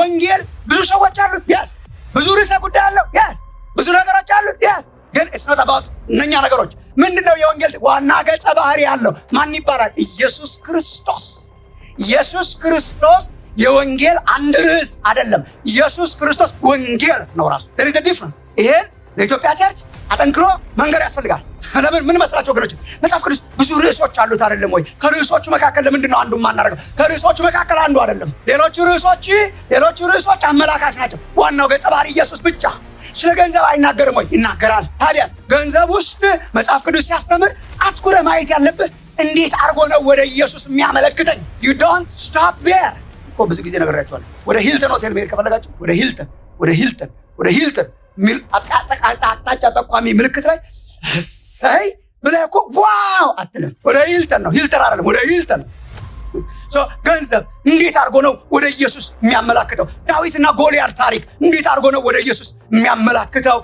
ወንጌል ብዙ ሰዎች አሉት፣ yes። ብዙ ርዕሰ ጉዳይ አለው፣ yes። ብዙ ነገሮች አሉት፣ yes። ግን it's not about እነኛ ነገሮች። ምንድን ነው የወንጌል ዋና ገጸ ባህሪ ያለው ማን ይባላል? ኢየሱስ ክርስቶስ። ኢየሱስ ክርስቶስ የወንጌል አንድ ርዕስ አይደለም። ኢየሱስ ክርስቶስ ወንጌል ነው ራሱ። There is a difference። ይሄን ለኢትዮጵያ church አጠንክሮ መንገር ያስፈልጋል። ለምን ምን መስላችሁ ወገኖች? መጽሐፍ ቅዱስ ብዙ ርዕሶች አሉት አይደለም ወይ? ከርዕሶቹ መካከል ለምንድን ነው አንዱ የማናደርገው? ከርዕሶቹ መካከል አንዱ አይደለም። ሌሎቹ ርዕሶች አመላካች ናቸው። ዋናው ገጸ ባህሪ ኢየሱስ ብቻ። ስለ ገንዘብ አይናገርም ወይ? ይናገራል። ታዲያስ ገንዘብ ውስጥ መጽሐፍ ቅዱስ ሲያስተምር አትኩረህ ማየት ያለብህ እንዴት አድርጎ ነው ወደ ኢየሱስ የሚያመለክተኝ? You don't stop there። እኮ ብዙ ጊዜ ነግሬያችኋለሁ። ወደ ሂልተን ሆቴል መሄድ ከፈለጋችሁ ወደ ሂልተን፣ ወደ ሂልተን፣ ወደ ሂልተን የሚል አቅጣጫ ጠቋሚ ምልክት ላይ እሰይ ብለህ እኮ wow አትልም። ወደ ሂልተን ነው፣ ሂልተን አይደለም፣ ወደ ሂልተን ነው። ገንዘብ እንዴት አድርጎ ነው ወደ ኢየሱስ የሚያመላክተው? ዳዊትና ጎልያድ ታሪክ እንዴት አድርጎ ነው ወደ ኢየሱስ የሚያመላክተው?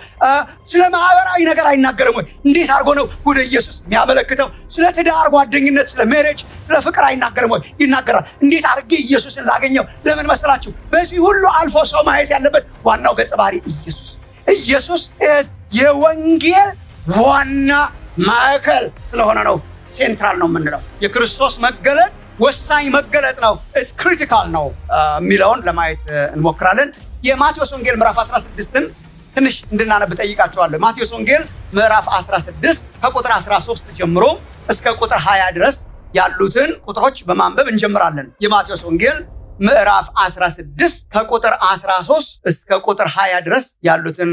ስለ ማህበራዊ ነገር አይናገርም ወይ? እንዴት አድርጎ ነው ወደ ኢየሱስ የሚያመለክተው? ስለ ትዳር ጓደኝነት፣ ስለ marriage፣ ስለ ፍቅር አይናገርም ወይ? ይናገራል። እንዴት አድርጌ ኢየሱስን ላገኘው? ለምን መሰላችሁ? በዚህ ሁሉ አልፎ ሰው ማየት ያለበት ዋናው ገጸ ባህሪ ኢየሱስ። ኢየሱስ የወንጌል ዋና ማዕከል ስለሆነ ነው central ነው የምንለው። የክርስቶስ መገለጥ ወሳኝ መገለጥ ነው፣ it's critical ነው የሚለውን ለማየት እንሞክራለን። የማቴዎስ ወንጌል ምዕራፍ 16ን ትንሽ እንድናነብ ጠይቃችኋለሁ። ማቴዎስ ወንጌል ምዕራፍ 16 ከቁጥር 13 ጀምሮ እስከ ቁጥር 20 ድረስ ያሉትን ቁጥሮች በማንበብ እንጀምራለን። የማቴዎስ ወንጌል ምዕራፍ 16 ከቁጥር 13 እስከ ቁጥር 20 ድረስ ያሉትን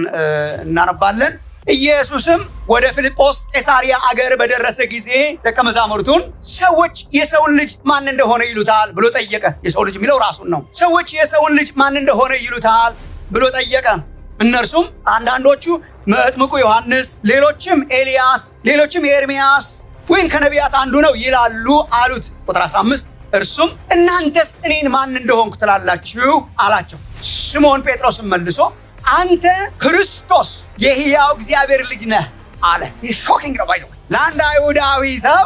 እናነባለን። ኢየሱስም ወደ ፊልጶስ ቄሳርያ አገር በደረሰ ጊዜ ደቀ መዛሙርቱን ሰዎች የሰውን ልጅ ማን እንደሆነ ይሉታል ብሎ ጠየቀ። የሰው ልጅ የሚለው ራሱን ነው። ሰዎች የሰውን ልጅ ማን እንደሆነ ይሉታል ብሎ ጠየቀ። እነርሱም አንዳንዶቹ መጥምቁ ዮሐንስ፣ ሌሎችም ኤልያስ፣ ሌሎችም ኤርሚያስ ወይም ከነቢያት አንዱ ነው ይላሉ አሉት። ቁጥር 15፣ እርሱም እናንተስ እኔን ማን እንደሆንኩ ትላላችሁ አላቸው። ስምዖን ጴጥሮስም መልሶ አንተ ክርስቶስ የሕያው እግዚአብሔር ልጅ ነህ አለ። ይህ shocking ነው by the way ለአንድ አይሁዳዊ ሰው።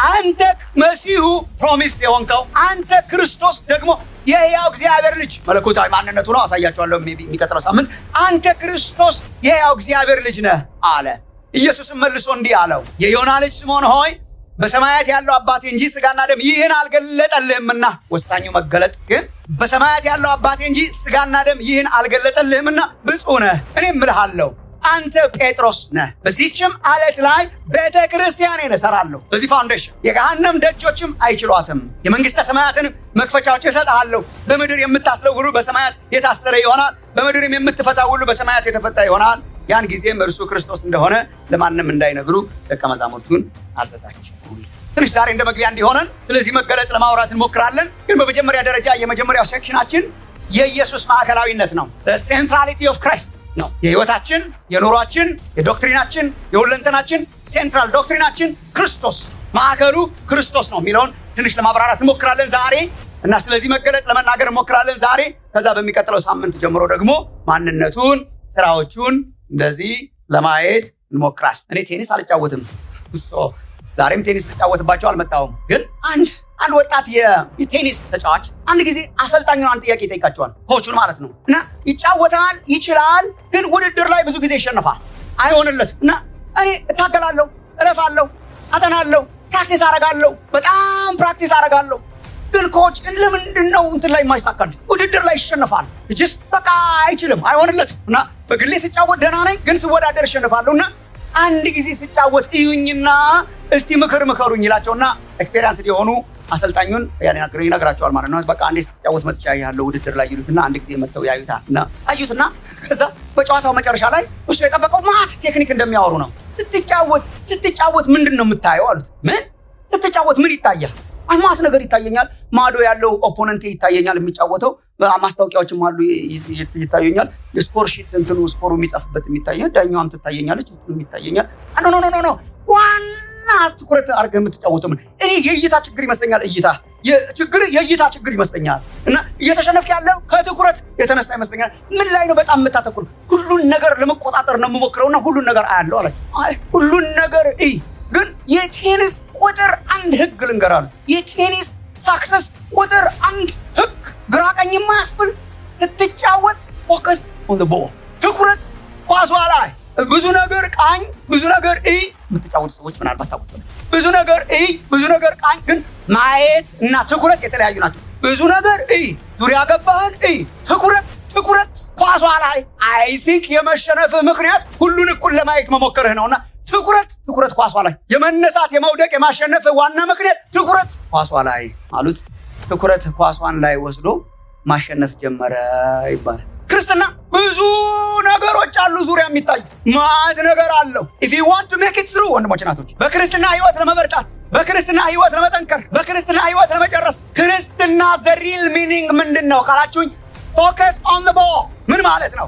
አንተ መሲሁ promise የሆንከው፣ አንተ ክርስቶስ፣ ደግሞ የሕያው እግዚአብሔር ልጅ፣ መለኮታዊ ማንነቱ ነው። አሳያችኋለሁ የሚቀጥለው ሳምንት። አንተ ክርስቶስ የሕያው እግዚአብሔር ልጅ ነህ አለ። ኢየሱስም መልሶ እንዲህ አለው፣ የዮና ልጅ ስምዖን ሆይ፣ በሰማያት ያለው አባቴ እንጂ ስጋና ደም ይህን አልገለጠልህምና። ወሳኙ መገለጥ ግን በሰማያት ያለው አባቴ እንጂ ስጋና ደም ይህን አልገለጠልህምና ብፁዕ ነህ። እኔም እልሃለሁ አንተ ጴጥሮስ ነህ፣ በዚህችም አለት ላይ ቤተ ክርስቲያኔን እሰራለሁ። በዚህ foundation የገሃነም ደጆችም አይችሏትም። የመንግሥተ ሰማያትን መክፈቻዎች እሰጥሃለሁ። በምድር የምታስረው ሁሉ በሰማያት የታሰረ ይሆናል፣ በምድርም የምትፈታው ሁሉ በሰማያት የተፈታ ይሆናል። ያን ጊዜም እርሱ ክርስቶስ እንደሆነ ለማንም እንዳይነግሩ ደቀ መዛሙርቱን አዘዛቸው። ትንሽ ዛሬ እንደ መግቢያ እንዲሆነን ስለዚህ መገለጥ ለማውራት እንሞክራለን። ግን በመጀመሪያ ደረጃ የመጀመሪያው section ኣችን የኢየሱስ ማዕከላዊነት ነው። Centrality of Christ ነው። የህይወታችን፣ የኑሯችን፣ የ doctrine ኣችን፣ የሁለንተናችን central doctrine ኣችን ክርስቶስ፣ ማዕከሉ ክርስቶስ ነው የሚለውን ትንሽ ለማብራራት እንሞክራለን ዛሬ እና ስለዚህ መገለጥ ለመናገር እንሞክራለን ዛሬ። ከዛ በሚቀጥለው ሳምንት ጀምሮ ደግሞ ማንነቱን፣ ስራዎቹን እንደዚህ ለማየት እንሞክራል። እኔ ቴኒስ አልጫወትም፣ ዛሬም ቴኒስ ልጫወትባቸው አልመጣሁም። ግን አንድ ወጣት የቴኒስ ተጫዋች አንድ ጊዜ አሰልጣኙን አንድ ጥያቄ ይጠይቃቸዋል፣ coach ኡን ማለት ነው። እና ይጫወታል፣ ይችላል፣ ግን ውድድር ላይ ብዙ ጊዜ ይሸነፋል፣ አይሆንለትም። እና እኔ እታገላለሁ፣ እለፋለሁ፣ አጠናለሁ፣ practice አረጋለሁ፣ በጣም practice አረጋለሁ። ግን coach፣ ለምንድን ነው እንትን ላይ የማይሳካልኝ? ውድድር ላይ ይሸነፋል። Just በቃ አይችልም፣ አይሆንለትም። እና በግሌ ስጫወት ደህና ነኝ፣ ግን ስወዳደር እሸነፋለሁ። እና አንድ ጊዜ ስጫወት እዩኝና እስቲ ምክር ምከሩኝ ይላቸውና experience የሆኑ አሰልጣኙን ይነግራቸዋል ማለት ነው። በቃ አንዴ ስትጫወት መጥቻ ያለው ውድድር ላይ ይሉትና አንድ ጊዜ መጥተው ያዩታል። እና አዩትና ከዛ በጨዋታው መጨረሻ ላይ እሱ የጠበቀው ማት ቴክኒክ እንደሚያወሩ ነው። ስትጫወት ምንድን ነው የምታየው አሉት። ምን ስትጫወት ምን ይታያል? ማት ነገር ይታየኛል። ማዶ ያለው opponent ኤ ይታየኛል፣ የሚጫወተው ማስታወቂያዎችም አሉ ይታየኛል። የ score sheet እንትኑ score ኡ የሚጻፍበት የሚታየኛል። ዳኛዋም ትታየኛለች፣ እንትኑ ይታየኛል። No, no, no, no፣ ዋና ትኩረት አድርገህ የምትጫወተው ምን? እኔ የእይታ ችግር ይመስለኛል። እይታ ችግር የእይታ ችግር ይመስለኛል። እና እየተሸነፍክ ያለው ከትኩረት የተነሳ ይመስለኛል። ምን ላይ ነው በጣም የምታተኩር? ሁሉን ነገር ለመቆጣጠር ነው የምሞክረውና ሁሉን ነገር አያለው አላቸው። አይ ሁሉን ነገር እይ፣ ግን የቴኒስ ቁጥር አንድ ህግ ልንገር አሉት። የቴኒስ success ቁጥር አንድ ህግ፣ ግራ ቀኝ የማያስብል፣ ስትጫወት on the ball። ትኩረት ኳሷ ላይ። ብዙ ነገር ቃኝ፣ ብዙ ነገር እይ። የምትጫወቱ ሰዎች ምናልባት ታውቁት። ብዙ ነገር እይ፣ ብዙ ነገር ቃኝ፣ ግን ማየት እና ትኩረት የተለያዩ ናቸው። ብዙ ነገር እይ፣ ዙሪያ ገባህን እይ፣ ትኩረት ኳሷ ላይ። I think የመሸነፍህ ምክንያት ሁሉን እኩል ለማየት መሞከርህ ነውና ትኩረት ኳሷ ላይ። የመነሳት፣ የመውደቅ፣ የማሸነፍ ዋና ምክንያት ትኩረት ኳሷ ላይ አሉት። ትኩረት ኳሷን ላይ ወስዶ ማሸነፍ ጀመረ ይባላል። ክርስትና ብዙ ነገሮች አሉ፣ ዙሪያ የሚታዩ ማት ነገር አለው። If you want to make it through፣ ወንድሞች እናቶች፣ በክርስትና ህይወት ለመበርታት፣ በክርስትና ህይወት ለመጠንከር፣ በክርስትና ህይወት ለመጨረስ፣ ክርስትና the real meaning ምንድን ነው ካላችሁኝ፣ focus on the ball። ምን ማለት ነው?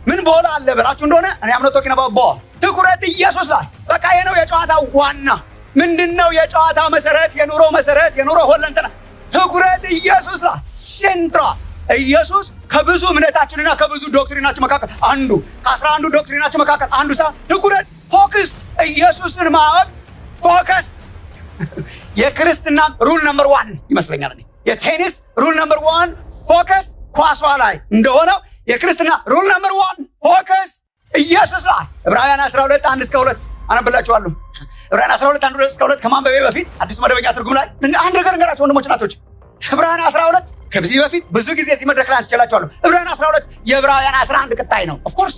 ምን ball አለ ብላችሁ እንደሆነ እኔ am not talking about ball። ትኩረት ኢየሱስ ላይ። በቃ ይሄ ነው የጨዋታው ዋና። ምንድን ነው የጨዋታው መሰረት? የኑሮ መሰረት፣ የኑሮ ሁለንተና ትኩረት ኢየሱስ ላይ፣ central ኢየሱስ። ከብዙ እምነታችንና ከብዙ doctrine ኣችን መካከል አንዱ፣ ከ11ዱ doctrine ኣችን መካከል አንዱ ሳ ትኩረት፣ focus፣ ኢየሱስን ማወቅ፣ focus የክርስትና rule number one ይመስለኛል። እኔ የቴኒስ rule number one focus ኳሷ ላይ እንደሆነው የክርስትና rule number one focus ኢየሱስ ላይ። ዕብራውያን 12 1 እስከ 2 አነብላችኋለሁ። ዕብራውያን 12 1 እስከ 2 ከማንበቤ በፊት አዲሱ መደበኛ ትርጉም ላይ አንድ ነገር ልንገራችሁ ወንድሞች እናቶች። ዕብራውያን 12 ከዚህ በፊት ብዙ ጊዜ እዚህ መድረክ ላይ አንስቼላችኋለሁ። ዕብራውያን 12 የዕብራውያን 11 ቅጣይ ነው። Of course,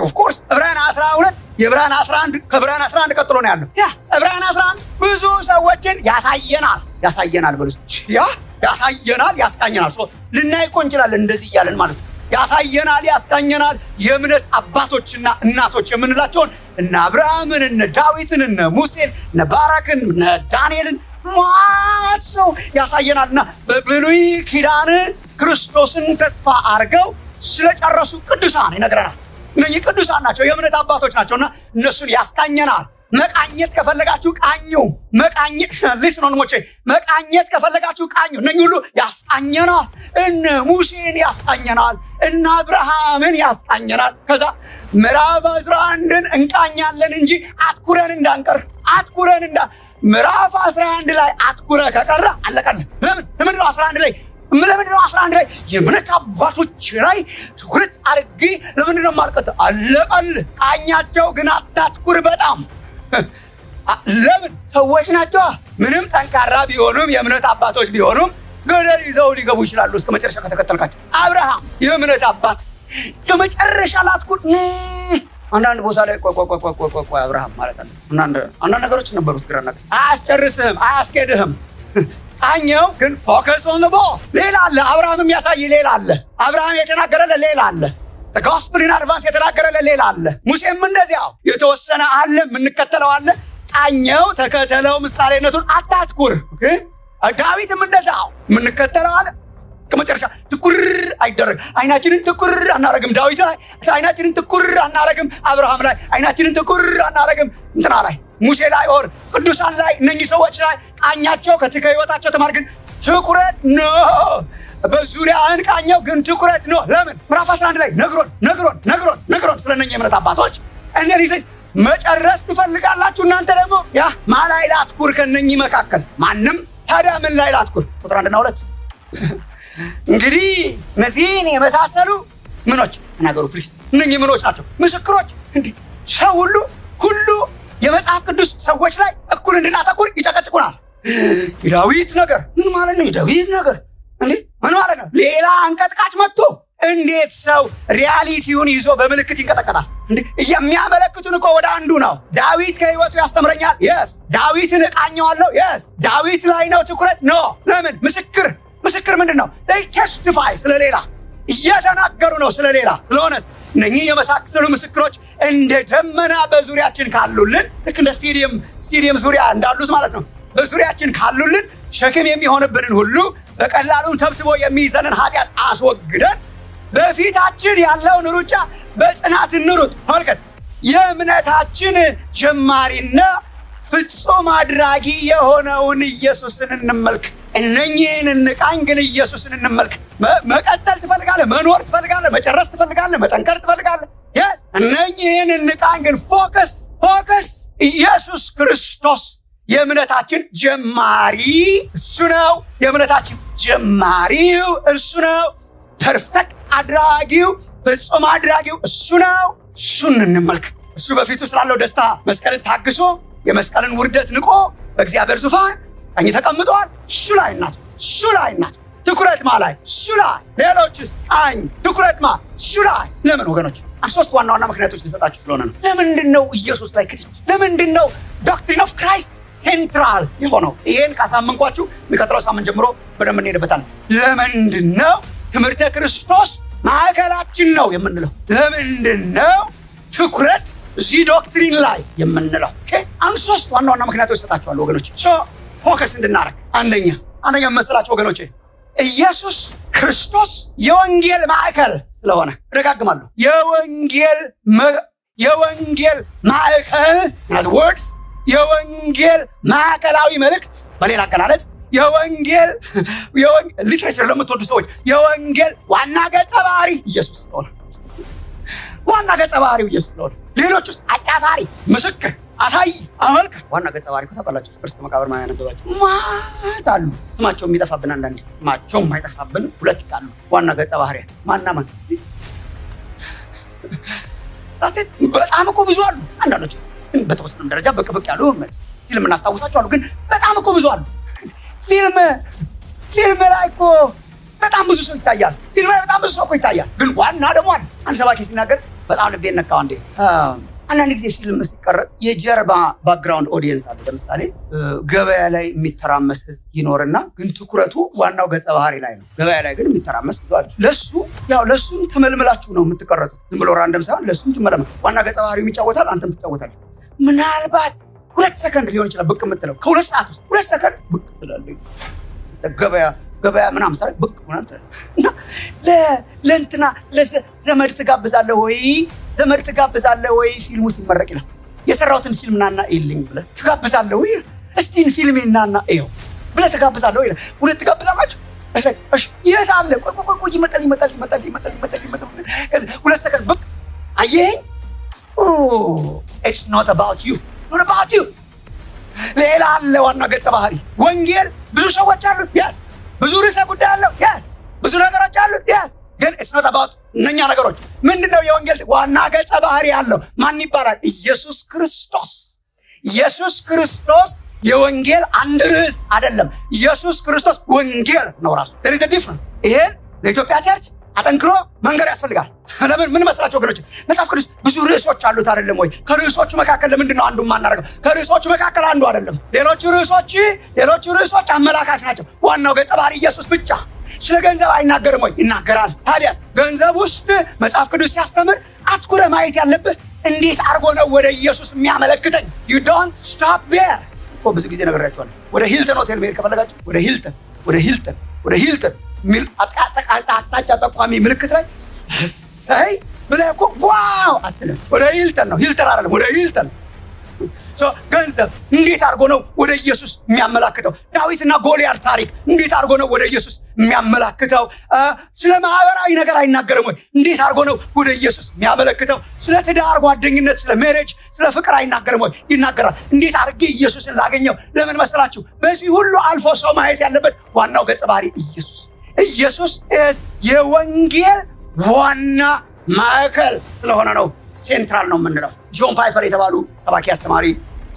of course፣ ዕብራውያን 12 የዕብራውያን 11 ከዕብራውያን 11 ቀጥሎ ነው ያለው። Yeah፣ ዕብራውያን 11 ብዙ ሰዎችን ያሳየናል፣ ያሳየናል፣ በሉ፣ yeah፣ ያሳየናል፣ ያስቃኘናል። So ልናይ እኮ እንችላለን እንደዚህ እያለን ማለት ነው። ያሳየናል፣ ያስቃኘናል። የእምነት አባቶችና እናቶች የምንላቸውን እነ አብርሃምን፣ እነ ዳዊትን፣ እነ ሙሴን፣ እነ ባራክን፣ እነ ዳንኤልን ማት ሰው ያሳየናል። እና በብሉይ ኪዳን ክርስቶስን ተስፋ አድርገው ስለጨረሱ ቅዱሳን ይነግረናል። እነኚህ ቅዱሳን ናቸው፣ የእምነት አባቶች ናቸው። እና እነሱን ያስቃኘናል። መቃኘት ከፈለጋችሁ ቃኙ። መቃኘት፣ listen ወንድሞቼ፣ መቃኘት ከፈለጋችሁ ቃኙ። እነኚህ ሁሉ ያስቃኘናል። እነ ሙሴን ያስቃኘናል፣ እነ አብርሃምን ያስቃኘናል። ከዛ ምዕራፍ 11ን እንቃኛለን እንጂ አትኩረን እንዳንቀር፣ አትኩረን እንዳ ምዕራፍ 11 ላይ አትኩረ ከቀረ አለቀልህ። ለምን ለምንድን ነው 11 ላይ፣ ለምንድን ነው 11 ላይ የእምነት አባቶች ላይ ትኩረት አድርጌ ለምንድን ነው የማልቀጥ? አለቀልህ። ቃኛቸው፣ ግን አታትኩር በጣም። ለምን? ሰዎች ናቸው። ምንም ጠንካራ ቢሆኑም፣ የእምነት አባቶች ቢሆኑም ገደል ይዘው ሊገቡ ይችላሉ። እስከ መጨረሻ ከተከተልካቸው። አብርሃም የእምነት አባት እስከ መጨረሻ ላትኩር። አንዳንድ ቦታ ላይ ቆይ ቆይ ቆይ ቆይ ቆይ ቆይ አብርሃም ማለት አለ። አንዳንድ ነገሮች ነበሩት ግራና ቀኝ። አያስጨርስህም፣ አያስኬድህም። ቃኘው ግን focus on the ball። ሌላ አለ። አብርሃም የሚያሳይ ሌላ አለ። አብርሃም የተናገረለት ሌላ አለ። Gospel in advance የተናገረለት ሌላ አለ። ሙሴም እንደዚያው የተወሰነ አለ፣ የምንከተለው አለ። ቃኘው፣ ተከተለው፣ ምሳሌነቱን፣ አታትኩር። ዳዊትም እንደዛው የምንከተለው አለ። እስከ መጨረሻ ትኩር አይደረግ። አይናችንን ትኩር አናረግም። ዳዊት ላይ አይናችንን ትኩር አናረግም። አብርሃም ላይ አይናችንን ትኩር አናረግም። እንትና ላይ፣ ሙሴ ላይ or ቅዱሳን ላይ፣ እነኚህ ሰዎች ላይ ቃኛቸው፣ ከህይወታቸው ተማር። ግን ትኩረት no። በዙሪያህን ቃኘው፣ ግን ትኩረት no። ለምን? ምዕራፍ 11 ላይ ነግሮን ነግሮን ነግሮን ነግሮን ስለ እነኚህ የእምነት አባቶች። እንደዚህ መጨረስ ትፈልጋላችሁ እናንተ ደግሞ፣ yeah፣ ማ ላይ ላትኩር ከእነኚህ መካከል? ማንም። ታዲያ ምን ላይ ላትኩር? ቁጥር 1ና 2፣ እንግዲህ እነዚህን የመሳሰሉ ምኖች ተናገሩ please። እነኚህ ምኖች ናቸው? ምስክሮች። እንዲህ ሰው ሁሉ የመጽሐፍ ቅዱስ ሰዎች ላይ እኩል እንድናተኩር ይጨቀጭቁናል። የዳዊት ነገር ምን ማለት ነው? የዳዊት ነገር እንዴ ምን ማለት ነው? ሌላ አንቀጥቃጭ መጥቶ እንዴት ሰው reality ውን ይዞ በምልክት ይንቀጠቀጣል? እንዴ የሚያመለክቱን እኮ ወደ አንዱ ነው። ዳዊት ከህይወቱ ያስተምረኛል። Yes፣ ዳዊትን እቃኘዋለሁ። Yes፣ ዳዊት ላይ ነው ትኩረት no። ለምን? ምስክር። ምስክር ምንድን ነው? Testify፣ ስለሌላ እየተናገሩ ነው፣ ስለሌላ። ስለሆነስ እነኚህ የመሳሰሉ ምስክሮች እንደ ደመና በዙሪያችን ካሉልን፣ ልክ እንደ ስቴዲየም ዙሪያ እንዳሉት ማለት ነው፣ በዙሪያችን ካሉልን ሸክም የሚሆንብንን ሁሉ፣ በቀላሉም ተብትቦ የሚይዘንን ኃጢአት አስወግደን በፊታችን ያለውን ሩጫ በጽናት እንሩጥ። ተመልከት፣ የእምነታችን ጀማሪና ፍጹም አድራጊ የሆነውን ኢየሱስን እንመልከት። እነኚህን እንቃኝ፣ ግን ኢየሱስን እንመልከት። መቀጠል ትፈልጋለህ? መኖር ትፈልጋለህ? መጨረስ ትፈልጋለህ? መጠንከር ትፈልጋለህ? Yes፣ እነኚህን እንቃኝ፣ ግን focus፣ focus ኢየሱስ ክርስቶስ። የእምነታችን ጀማሪ እሱ ነው። የእምነታችን ጀማሪው እርሱ ነው። Perfect አድራጊው ፍጹም አድራጊው እሱ ነው። እሱን እንመልከት። እሱ በፊቱ ስላለው ደስታ መስቀልን ታግሶ የመስቀልን ውርደት ንቆ በእግዚአብሔር ዙፋን ቀኝ ተቀምጧል። እሱ ላይ እናት፣ እሱ ላይ እናት፣ ትኩረት ማ ላይ? እሱ ላይ። ሌሎችስ ቀኝ፣ ትኩረት ማ? እሱ ላይ። ለምን ወገኖች? ሶስት ዋና ዋና ምክንያቶች ልሰጣችሁ ስለሆነ ነው። ለምንድን ነው ኢየሱስ ላይ ክትች? ለምንድን ነው doctrine of Christ central የሆነው? ይሄን ካሳመንኳችሁ የሚቀጥለው ሳምንት ጀምሮ በደንብ እንሄድበታለን። ለምንድን ነው ትምህርተ ክርስቶስ ማዕከላችን ነው የምንለው? ለምንድን ነው ትኩረት እዚህ doctrine ላይ የምንለው? አንድ ሶስት ዋና ዋና ምክንያቶች እሰጣችኋለሁ ወገኖች፣ so focus እንድናረግ። አንደኛ መሰላችሁ ወገኖቼ፣ ኢየሱስ ክርስቶስ የወንጌል ማዕከል ስለሆነ። እደጋግማለሁ፣ የወንጌል ማዕከል words፣ የወንጌል ማዕከላዊ መልእክት፣ በሌላ አገላለጽ የወንጌል literature ለምትወዱ ሰዎች የወንጌል ዋና ገጸ ባህሪ ኢየሱስ ስለሆነ፣ ዋና ገጸ ባህሪው ኢየሱስ ስለሆነ፣ ሌሎቹስ አጫፋሪ፣ ምስክር፣ አሳይ፣ አመልካች። ዋና ገጸ ባህሪ እኮ ታውቃላችሁ፣ ፍቅር እስከ መቃብር ማን ያነበባችሁ ማት አሉ። ስማቸው የሚጠፋብን፣ አንዳንዴ ስማቸው የማይጠፋብን ሁለት አሉ። ዋና ገጸ ባህሪያት ማና ማን? በጣም እኮ ብዙ አሉ። አንዳንዶች በተወሰነም ደረጃ ብቅ ብቅ ያሉ ፊልም እናስታውሳቸው አሉ። ግን በጣም እኮ ብዙ አሉ። ፊልም ላይ እኮ በጣም ብዙ ሰው ይታያል። ፊልም ላይ በጣም ብዙ ሰው እኮ ይታያል። ግን ዋና ደግሞ አለ። አንድ ሰባኪ ሲናገር በጣም ልቤን ነካው። አንዴ አንዳንድ ጊዜ ፊልም ሲቀረጽ የጀርባ background audience አለ። ለምሳሌ ገበያ ላይ የሚተራመስ ህዝብ ይኖርና ግን ትኩረቱ ዋናው ገጸ ባህሪ ላይ ነው። ገበያ ላይ ግን የሚተራመስ ብዙ አለ። ለሱ ያው ለሱም ተመልምላችሁ ነው የምትቀረጹት። ዝም ብሎ random ሳይሆን ለሱም ትመለመ ዋና ገጸ ባህሪው ይጫወታል፣ አንተም ትጫወታለህ። ምናልባት 2 ሰከንድ ሊሆን ይችላል ብቅ የምትለው፣ ከ2 ሰዓት ውስጥ 2 ሰከንድ ብቅ ትላለህ። ገበያ ገበያ ምናምን ስታደርግ ብቅ ምናምን ትላለህ። እና ለእንትና ዘመድ ትጋብዛለህ ወይ፣ ዘመድ ትጋብዛለህ ወይ ፊልሙ ሲመረቅ ይላል። የሰራሁትን ፊልም ናና እይልኝ ብለህ ትጋብዛለህ ወይ? እስቲን ፊልሜ ናና እየው ብለህ ትጋብዛለህ ወይ? ሁለት ትጋብዛላችሁ። እሺ የት አለ? ቆይ ቆይ ቆይ፣ ይመጣል ይመጣል ይመጣል ይመጣል ይመጣል ይመጣል። ከዚህ 2 ሰከንድ ብቅ፣ አየኸኝ? It's not about you, not about you። ሌላ አለ ዋና ገጸ ባህሪ። ወንጌል ብዙ ሰዎች አሉት፣ yes። ብዙ ርዕሰ ጉዳይ አለው፣ yes። ብዙ ነገሮች አሉት፣ yes። ግን it's not about እነኛ ነገሮች። ምንድን ነው የወንጌል ዋና ገጸ ባህሪ ያለው ማን ይባላል? ኢየሱስ ክርስቶስ። ኢየሱስ ክርስቶስ የወንጌል አንድ ርዕስ አይደለም። ኢየሱስ ክርስቶስ ወንጌል ነው ራሱ። There is a difference። ይሄን ለኢትዮጵያ church አጠንክሮ መንገር ያስፈልጋል። ለምን ምን መስላችሁ ወገኖች? መጽሐፍ ቅዱስ ብዙ ርዕሶች አሉት አይደለም ወይ? ከርዕሶቹ መካከል ለምንድን ነው አንዱ የማናደርገው? ከርዕሶቹ መካከል አንዱ አይደለም። ሌሎቹ ርዕሶች አመላካች ናቸው። ዋናው ገጸ ባህሪ ኢየሱስ ብቻ። ስለ ገንዘብ አይናገርም ወይ? ይናገራል። ታዲያስ ገንዘብ ውስጥ መጽሐፍ ቅዱስ ሲያስተምር አትኩረህ ማየት ያለብህ እንዴት አድርጎ ነው ወደ ኢየሱስ የሚያመለክተኝ? You don't stop there እኮ። ብዙ ጊዜ ነግሬያችኋለሁ። ወደ ሂልተን ሆቴል መሄድ ከፈለጋችሁ ወደ ሂልተን፣ ወደ ሂልተን፣ ወደ ሂልተን የሚል አቅጣጫ ጠቋሚ ምልክት ላይ እሰይ ብለህ እኮ wow አትልም። ወደ ሂልተን ነው፣ ሂልተን አይደለም፣ ወደ ሂልተን። ገንዘብ እንዴት አድርጎ ነው ወደ ኢየሱስ የሚያመላክተው? ዳዊትና ጎልያድ ታሪክ እንዴት አድርጎ ነው ወደ ኢየሱስ የሚያመላክተው? ስለ ማህበራዊ ነገር አይናገርም ወይ? እንዴት አድርጎ ነው ወደ ኢየሱስ የሚያመለክተው? ስለ ትዳር ጓደኝነት፣ ስለ marriage፣ ስለ ፍቅር አይናገርም ወይ? ይናገራል። እንዴት አድርጌ ኢየሱስን ላገኘው? ለምን መሰላችሁ? በዚህ ሁሉ አልፎ ሰው ማየት ያለበት ዋናው ገጸ ባህሪ ኢየሱስ። ኢየሱስ የወንጌል ዋና ማዕከል ስለሆነ ነው central ነው የምንለው። ጆን ፓይፐር የተባሉ ሰባኪ፣ አስተማሪ፣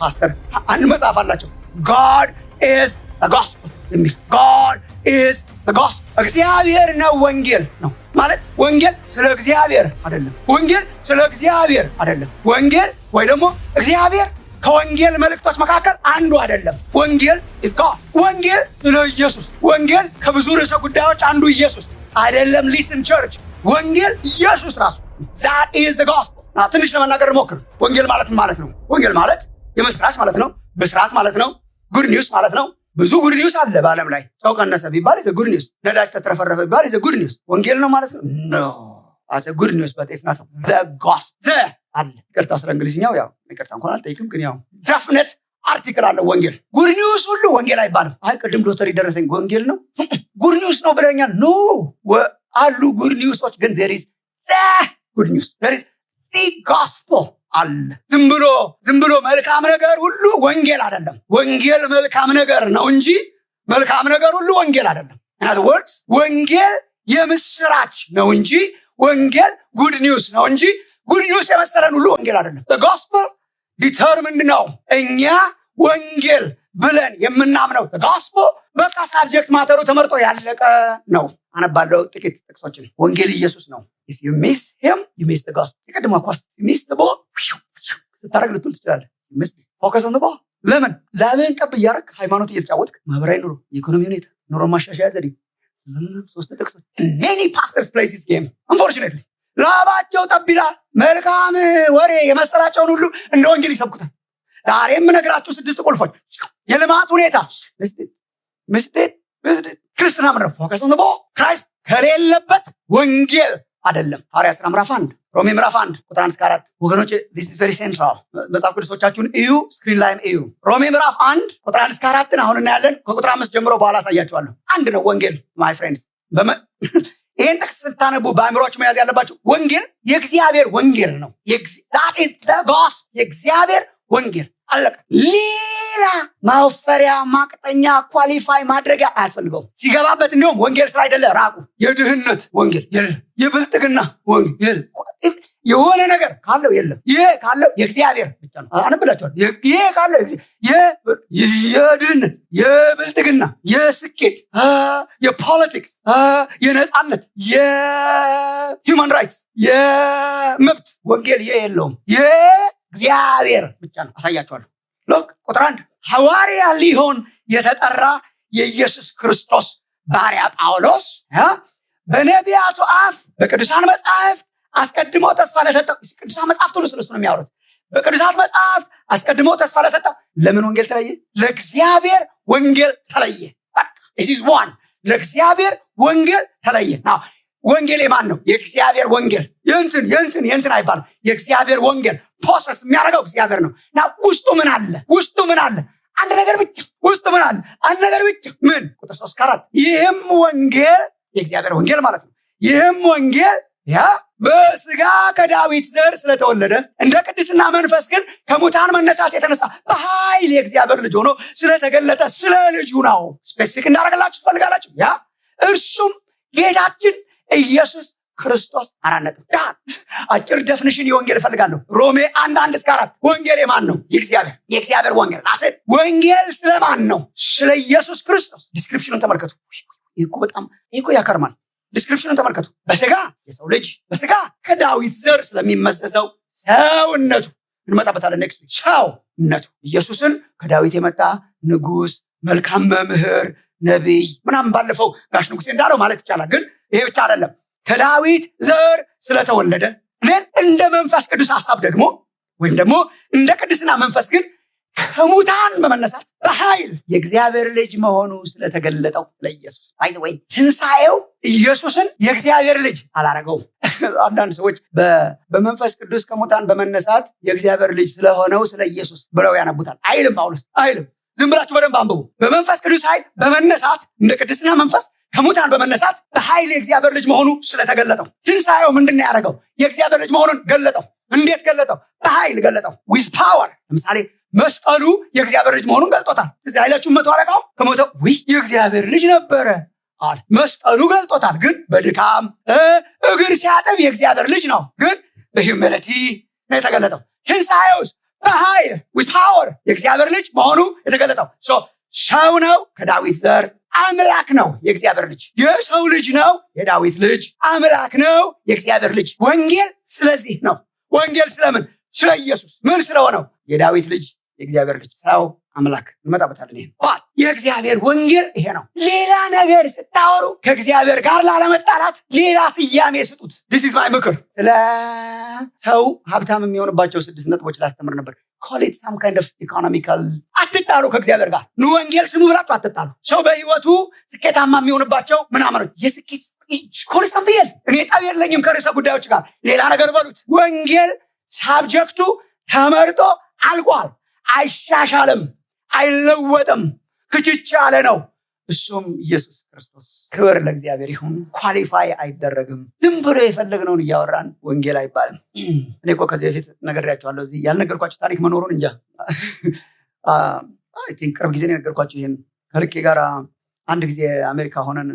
ፓስተር አንድ መጽሐፍ አላቸው፣ God is the gospel የሚል። God is the gospel፣ እግዚአብሔር ነው ወንጌል ነው ማለት። ወንጌል ስለ እግዚአብሔር አይደለም። ወንጌል ስለ እግዚአብሔር አይደለም። ወንጌል ወይ ደግሞ እግዚአብሔር ከወንጌል መልእክቶች መካከል አንዱ አይደለም። ወንጌል is God። ወንጌል ስለ ኢየሱስ። ወንጌል ከብዙ ርዕሰ ጉዳዮች አንዱ ኢየሱስ አይደለም። Listen church፣ ወንጌል ኢየሱስ ራሱ፣ that is the gospel። ትንሽ ለመናገር ሞክር። ወንጌል ማለት ምን ማለት ነው? ወንጌል ማለት የምስራች ማለት ነው። ብስራት ማለት ነው። Good news ማለት ነው። ብዙ good news አለ በዓለም ላይ። ጨው ቀነሰ ቢባል is good news፣ ነዳጅ ተትረፈረፈ ቢባል is good news። ወንጌል ነው ማለት ነው? No, good news, but it's not the gospel። The አለ። ይቅርታ ስለ እንግሊዝኛው፣ ያው ይቅርታ እንኳን አልጠይቅም፣ ግን ያው definite article አለው ወንጌል። Good news ሁሉ ወንጌል አይባልም። አይ ቅድም ሎተሪ ደረሰኝ ወንጌል ነው፣ good news ነው ብለኛል። No፣ አሉ good news ኦች፣ ግን there is good news፣ there is gospel አለ። ዝም ብሎ መልካም ነገር ሁሉ ወንጌል አይደለም። ወንጌል መልካም ነገር ነው እንጂ መልካም ነገር ሁሉ ወንጌል አይደለም። In other words፣ ወንጌል የምስራች ነው እንጂ ወንጌል good news ነው እንጂ good news የመሰለን ሁሉ ወንጌል አይደለም። Gospel determined ነው። እኛ ወንጌል ብለን የምናምነው gospel በቃ subject matter ኡ ተመርጦ ያለቀ ነው። አነባለሁ ጥቂት ጥቅሶችን። ወንጌል ኢየሱስ ነው። If you miss him, you miss the gospel። የቅድሟ ኳስ miss the ball ስታደርግ ልትውል ትችላለህ። Miss, focus on the ball። ለምን ላብህን ጠብ እያደረግ ሃይማኖት እየተጫወትክ፣ ማህበራዊ ኑሮ፣ የኢኮኖሚ ሁኔታ፣ ኑሮ ማሻሻያ ዘዴ፣ ሶስት ጥቅሶች። Many pastors play this game, unfortunately። ላባቸው ጠብ ይላል። መልካም ወሬ የመሰላቸውን ሁሉ እንደ ወንጌል ይሰብኩታል። ዛሬ የምነግራችሁ ስድስት ቁልፎች፣ የልማት ሁኔታ ምስጢር ክርስትና ምንድን ነው? Focus on ball። Christ ከሌለበት ወንጌል አይደለም። ሐዋርያት ሥራ ምዕራፍ 1፣ ሮሜ ምዕራፍ 1 ቁጥር 1 እስከ 4። ወገኖች፣ this is very central። መጽሐፍ ቅዱሶቻችሁን እዩ፣ screen ላይም እዩ። ሮሜ ምዕራፍ 1 ቁጥር 1 እስከ 4ን አሁን እናያለን። ከቁጥር 5 ጀምሮ በኋላ አሳያችኋለሁ። አንድ ነው ወንጌል, my friends። ይህን ጥቅስ ስታነቡ በአእምሯችሁ መያዝ ያለባችሁ ወንጌል የእግዚአብሔር ወንጌል ነው። የእግዚአብሔር ወንጌል፣ አለቀ። ሌላ ማወፈሪያ፣ ማቅጠኛ፣ qualify ማድረጊያ አያስፈልገውም። ሲገባበት እንዲሁም ወንጌል ስላይደለ ራቁ። የድህነት ወንጌል የለም፣ የብልጥግና ወንጌል የሆነ ነገር ካለው የለም። ይሄ ካለው የእግዚአብሔር ብቻ ነው። አነብላችኋለሁ። ይሄ ካለው የድህነት፣ የብልጥግና፣ የስኬት፣ የ politics፣ የነፃነት፣ የ human rights፣ የመብት ወንጌል ይሄ የለውም። የእግዚአብሔር ብቻ ነው። አሳያችኋለሁ። Look፣ ቁጥር 1፣ ሐዋርያ ሊሆን የተጠራ የኢየሱስ ክርስቶስ ባሪያ ጳውሎስ በነቢያቱ አፍ በቅዱሳን መጻሕፍት አስቀድሞ ተስፋ ለሰጠው፣ ቅዱሳን መጽሐፍት ሁሉ ስለሱ ነው የሚያወሩት። በቅዱሳት መጽሐፍት አስቀድሞ ተስፋ ለሰጠው ለምን ወንጌል ተለየ? ለእግዚአብሔር ወንጌል ተለየ። በቃ this is one። ለእግዚአብሔር ወንጌል ተለየ። Now ወንጌል የማን ነው? የእግዚአብሔር ወንጌል። የእንትን የእንትን የእንትን አይባልም። የእግዚአብሔር ወንጌል possess የሚያደርገው እግዚአብሔር ነው። Now ውስጡ ምን አለ? ውስጡ ምን አለ? አንድ ነገር ብቻ። ውስጡ ምን አለ? አንድ ነገር ብቻ። ምን? ቁጥር 3 ከ4፣ ይህም ወንጌል፣ የእግዚአብሔር ወንጌል ማለት ነው። ይህም ወንጌል ያ በስጋ ከዳዊት ዘር ስለተወለደ፣ እንደ ቅድስና መንፈስ ግን ከሙታን መነሳት የተነሳ በኃይል የእግዚአብሔር ልጅ ሆኖ ስለተገለጠ ስለ ልጁ ነው። Specific እንዳደረገላችሁ ትፈልጋላችሁ? ያ እርሱም ጌታችን ኢየሱስ ክርስቶስ። 4 ነጥብ። አጭር definition የወንጌል እፈልጋለሁ። ሮሜ 1:1 እስከ 4፣ ወንጌል የማን ነው? የእግዚአብሔር ወንጌል። አሴ ወንጌል ስለማን ነው? ስለ ኢየሱስ ክርስቶስ። Description ኑን ተመልከቱ። ይህ እኮ በጣም፣ ይህ እኮ ያከርማል። Description ኑን ተመልከቱ። በስጋ የሰው ልጅ፣ በስጋ ከዳዊት ዘር ስለሚመዘዘው ሰውነቱ እንመጣበታለን። Next ሰውነቱ ኢየሱስን ከዳዊት የመጣ ንጉስ፣ መልካም መምህር፣ ነቢይ ምናምን ባለፈው ጋሽ ንጉሴ እንዳለው ማለት ይቻላል። ግን ይሄ ብቻ አይደለም። ከዳዊት ዘር ስለተወለደ ግን እንደ መንፈስ ቅዱስ ሀሳብ ደግሞ ወይም ደግሞ እንደ ቅድስና መንፈስ ግን ከሙታን በመነሳት በኃይል የእግዚአብሔር ልጅ መሆኑ ስለተገለጠው ለኢየሱስ። By the way፣ ትንሣኤው ኢየሱስን የእግዚአብሔር ልጅ አላረገውም። አንዳንድ ሰዎች በመንፈስ ቅዱስ ከሙታን በመነሳት የእግዚአብሔር ልጅ ስለሆነው ስለ ኢየሱስ ብለው ያነቡታል። አይልም፣ ጳውሎስ አይልም። ዝም ብላችሁ በደንብ አንብቡ። በመንፈስ ቅዱስ ኃይል በመነሳት፣ እንደ ቅድስና መንፈስ ከሙታን በመነሳት በኃይል የእግዚአብሔር ልጅ መሆኑ ስለተገለጠው። ትንሣኤው ምንድን ነው ያደረገው? የእግዚአብሔር ልጅ መሆኑን ገለጠው። እንዴት ገለጠው? በኃይል ገለጠው። With power። ለምሳሌ መስቀሉ የእግዚአብሔር ልጅ መሆኑን ገልጦታል። እዚህ አይላችሁ መቶ አለቃው ከሞተው ውይ የእግዚአብሔር ልጅ ነበረ አለ። መስቀሉ ገልጦታል። ግን በድካም እግር ሲያጥብ የእግዚአብሔር ልጅ ነው፣ ግን በ humility ነው የተገለጠው። ትንሣኤውስ በኃይል፣ with power የእግዚአብሔር ልጅ መሆኑ የተገለጠው። ሰው ነው፣ ከዳዊት ዘር፣ አምላክ ነው፣ የእግዚአብሔር ልጅ። የሰው ልጅ ነው፣ የዳዊት ልጅ፣ አምላክ ነው፣ የእግዚአብሔር ልጅ። ወንጌል ስለዚህ ነው። ወንጌል ስለምን? ስለ ኢየሱስ። ምን ስለሆነው? የዳዊት ልጅ፣ የእግዚአብሔር ልጅ፣ ሰው፣ አምላክ። እንመጣበታለን። ይሄ የእግዚአብሔር ወንጌል ይሄ ነው። ሌላ ነገር ስታወሩ ከእግዚአብሔር ጋር ላለመጣላት ሌላ ስያሜ ስጡት። This is my ምክር። ስለ ሰው ሀብታም የሚሆንባቸው ስድስት ነጥቦች ላስተምር ነበር። Call it some kind of economical። አትጣሉ ከእግዚአብሔር ጋር። ኑ ወንጌል ስሙ ብላችሁ አትጣሉ። ሰው በህይወቱ ስኬታማ የሚሆንባቸው ምናምኖች የስኬት፣ call it something else። እኔ ጠብ የለኝም ከርዕሰ ጉዳዮች ጋር፣ ሌላ ነገር በሉት። ወንጌል subject ኡ ተመርጦ አልቋል። አይሻሻልም፣ አይለወጥም። ክችች ያለ ነው። እሱም ኢየሱስ ክርስቶስ። ክብር ለእግዚአብሔር ይሁን። Qualify አይደረግም። ዝም ብሎ የፈለግነውን እያወራን ወንጌል አይባልም። እኔ እኮ ከዚህ በፊት ነግሬያችኋለሁ። እዚህ ያልነገርኳችሁ ታሪክ መኖሩን እንጃ። I think ቅርብ ጊዜ ነው የነገርኳችሁ። ይሄን ከልኬ ጋር አንድ ጊዜ አሜሪካ ሆነን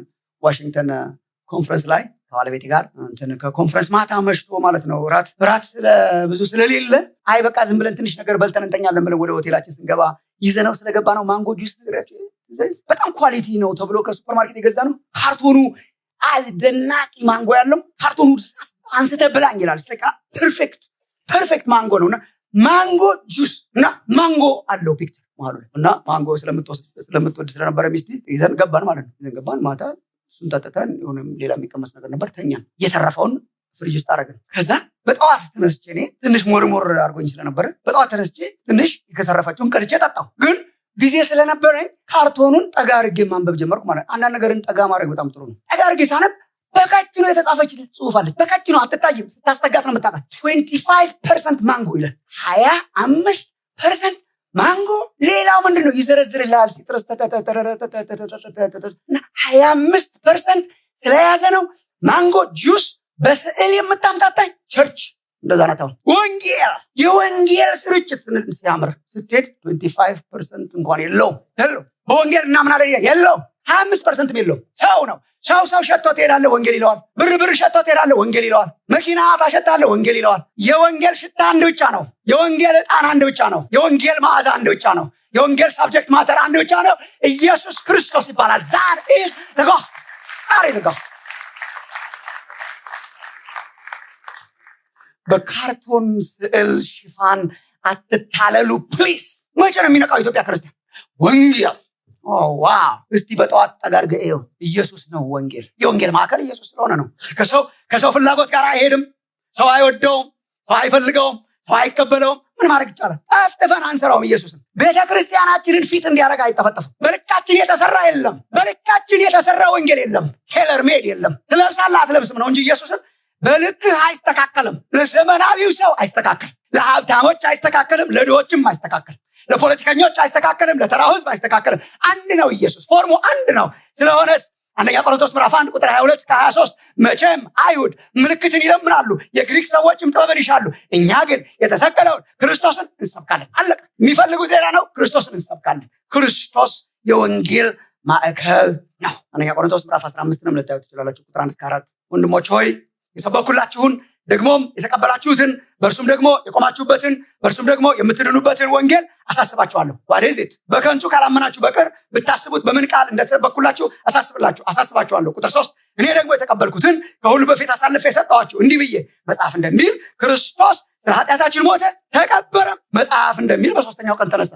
ዋሽንግተን ኮንፈረንስ ላይ ከባለቤቴ ጋር እንትን ከኮንፈረንስ ማታ መሽቶ ማለት ነው፣ ራት ብዙ ስለሌለ አይ በቃ ዝም ብለን ትንሽ ነገር በልተን እንተኛለን ብለን ወደ ሆቴላችን ስንገባ ይዘነው ስለገባ ነው ማንጎ ጁስ ነገራቸው በጣም quality ነው ተብሎ ከሱፐር ማርኬት የገዛ ነው። ካርቶኑ አስደናቂ ማንጎ ያለው፣ ካርቶኑ አንስተ ብላኝ ይላል። Perfect perfect ማንጎ ነው። እና ማንጎ ጁስ እና ማንጎ አለው picture መሀሉ ላይ። እና ማንጎ ስለምትወድ ስለነበረ ሚስቴ ይዘን ገባን ማለት ነው። ይዘን ገባን። ማታ እሱን ጠጥተን የሆነ ሌላ የሚቀመስ ነገር ነበር፣ ተኛን። የተረፈውን ፍሪጅ ውስጥ አደረግን። ከዛ በጠዋት ተነስቼ እኔ ትንሽ ሞርሞር አድርጎኝ ስለነበረ በጠዋት ተነስቼ ትንሽ ከተረፈችውን ቀድቼ ጠጣሁ። ግን ጊዜ ስለነበረኝ ካርቶኑን ጠጋ አድርጌ ማንበብ ጀመርኩ ማለት ነው። አንዳንድ ነገርን ጠጋ ማድረግ በጣም ጥሩ ነው። ጠጋ አድርጌ ሳነብ በቀጭኑ የተጻፈች ጽሁፍ አለች። በቀጭኑ አትታይም፣ ስታስጠጋት ነው የምታውቃት። 25% ማንጎ ይላል። 25% ማንጎ። ሌላው ምንድን ነው ይዘረዝርልሃል። Citrus እና 25% ስለያዘ ነው ማንጎ ጁስ በስዕል የምታምታታኝ። Church እንደዛ ናት። አሁን ወንጌል፣ የወንጌል ስርጭት ስንል ሲያምር ስትሄድ 25% እንኳን የለውም፣ የለውም። በወንጌል እናምናለን የለውም። 25% የለውም። ሰው ነው፣ ሰው ሰው ሸቶ ትሄዳለህ፣ ወንጌል ይለዋል። ብር ብር ሸቶ ትሄዳለህ፣ ወንጌል ይለዋል። መኪና ታሸታለህ፣ ወንጌል ይለዋል። የወንጌል ሽታ አንድ ብቻ ነው። የወንጌል ዕጣን አንድ ብቻ ነው። የወንጌል መዓዛ አንድ ብቻ ነው። የወንጌል subject matter አንድ ብቻ ነው። ኢየሱስ ክርስቶስ ይባላል። That is the gospel. That is the gospel. በካርቶን ስዕል ሽፋን አትታለሉ please። መቼ ነው የሚነቃው ኢትዮጵያ ክርስቲያን? ወንጌል wow! እስቲ በጠዋት ጠጋ አድርገህ እየው። ኢየሱስ ነው ወንጌል። የወንጌል ማዕከል ኢየሱስ ስለሆነ ነው። ከሰው ፍላጎት ጋር አይሄድም። ሰው አይወደውም፣ ሰው አይፈልገውም፣ ሰው አይቀበለውም። ምን ማድረግ ይቻላል? ጠፍጥፈን አንሰራውም። ኢየሱስን ቤተ ክርስቲያናችንን fit እንዲያደርግ አይጠፈጠፍም። በልካችን የተሰራ የለም። በልካችን የተሰራ ወንጌል የለም። Tailor made የለም። ትለብሳለህ አትለብስም ነው እንጂ ኢየሱስን በልክህ አይስተካከልም። ለዘመናዊው ሰው አይስተካከልም። ለሀብታሞች አይስተካከልም። ለድሆችም አይስተካከልም። ለፖለቲከኞች አይስተካከልም። ለተራው ህዝብ አይስተካከልም። አንድ ነው ኢየሱስ፣ form ኡ አንድ ነው። ስለሆነስ አንደኛ ቆሮንቶስ ምዕራፍ 1 ቁጥር 22 እስከ 23 መቼም አይሁድ ምልክትን ይለምናሉ፣ የግሪክ ሰዎችም ጥበብን ይሻሉ፣ እኛ ግን የተሰቀለውን ክርስቶስን እንሰብካለን። አለቀ። የሚፈልጉት ሌላ ነው፣ ክርስቶስን እንሰብካለን። ክርስቶስ የወንጌል ማዕከል ነው። አንደኛ ቆሮንቶስ ምዕራፍ 15 ነው ልታዩት ትችላላችሁ፣ ቁጥር 1 እስከ 4። ወንድሞች ሆይ፣ የሰበኩላችሁን ደግሞም የተቀበላችሁትን፣ በእርሱም ደግሞ የቆማችሁበትን፣ በእርሱም ደግሞ የምትድኑበትን ወንጌል አሳስባችኋለሁ። What is it? በከንቱ ካላመናችሁ በቀር ብታስቡት በምን ቃል እንደተሰበኩላችሁ አሳስባችኋለሁ። ቁጥር 3፣ እኔ ደግሞ የተቀበልኩትን ከሁሉ በፊት አሳልፌ የሰጠኋችሁ እንዲህ ብዬ፣ መጽሐፍ እንደሚል ክርስቶስ ስለ ኃጢአታችን ሞተ፣ ተቀበረም፣ መጽሐፍ እንደሚል በሶስተኛው ቀን ተነሳ።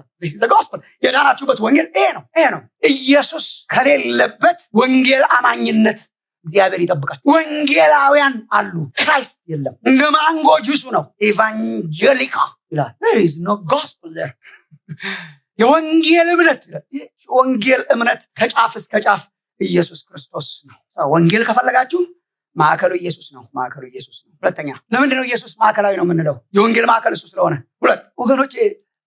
Gospel፣ የዳናችሁበት ወንጌል ይሄ ነው፣ ይሄ ነው። ኢየሱስ ከሌለበት ወንጌል አማኝነት እግዚአብሔር ይጠብቃል። ወንጌላውያን አሉ፣ Christ የለም። እንደ ማንጎ ጁሱ ነው። ኤቫንጀሊካ ይላል። There is no gospel there። የወንጌል እምነት ይላል። የወንጌል እምነት ከጫፍ እስከ ጫፍ ኢየሱስ ክርስቶስ ነው። ወንጌል ከፈለጋችሁ ማዕከሉ ኢየሱስ ነው። ማዕከሉ ኢየሱስ ነው። ሁለተኛ፣ ለምንድን ነው ኢየሱስ ማዕከላዊ ነው የምንለው? የወንጌል ማዕከል እሱ ስለሆነ። ሁለት፣ ወገኖች፣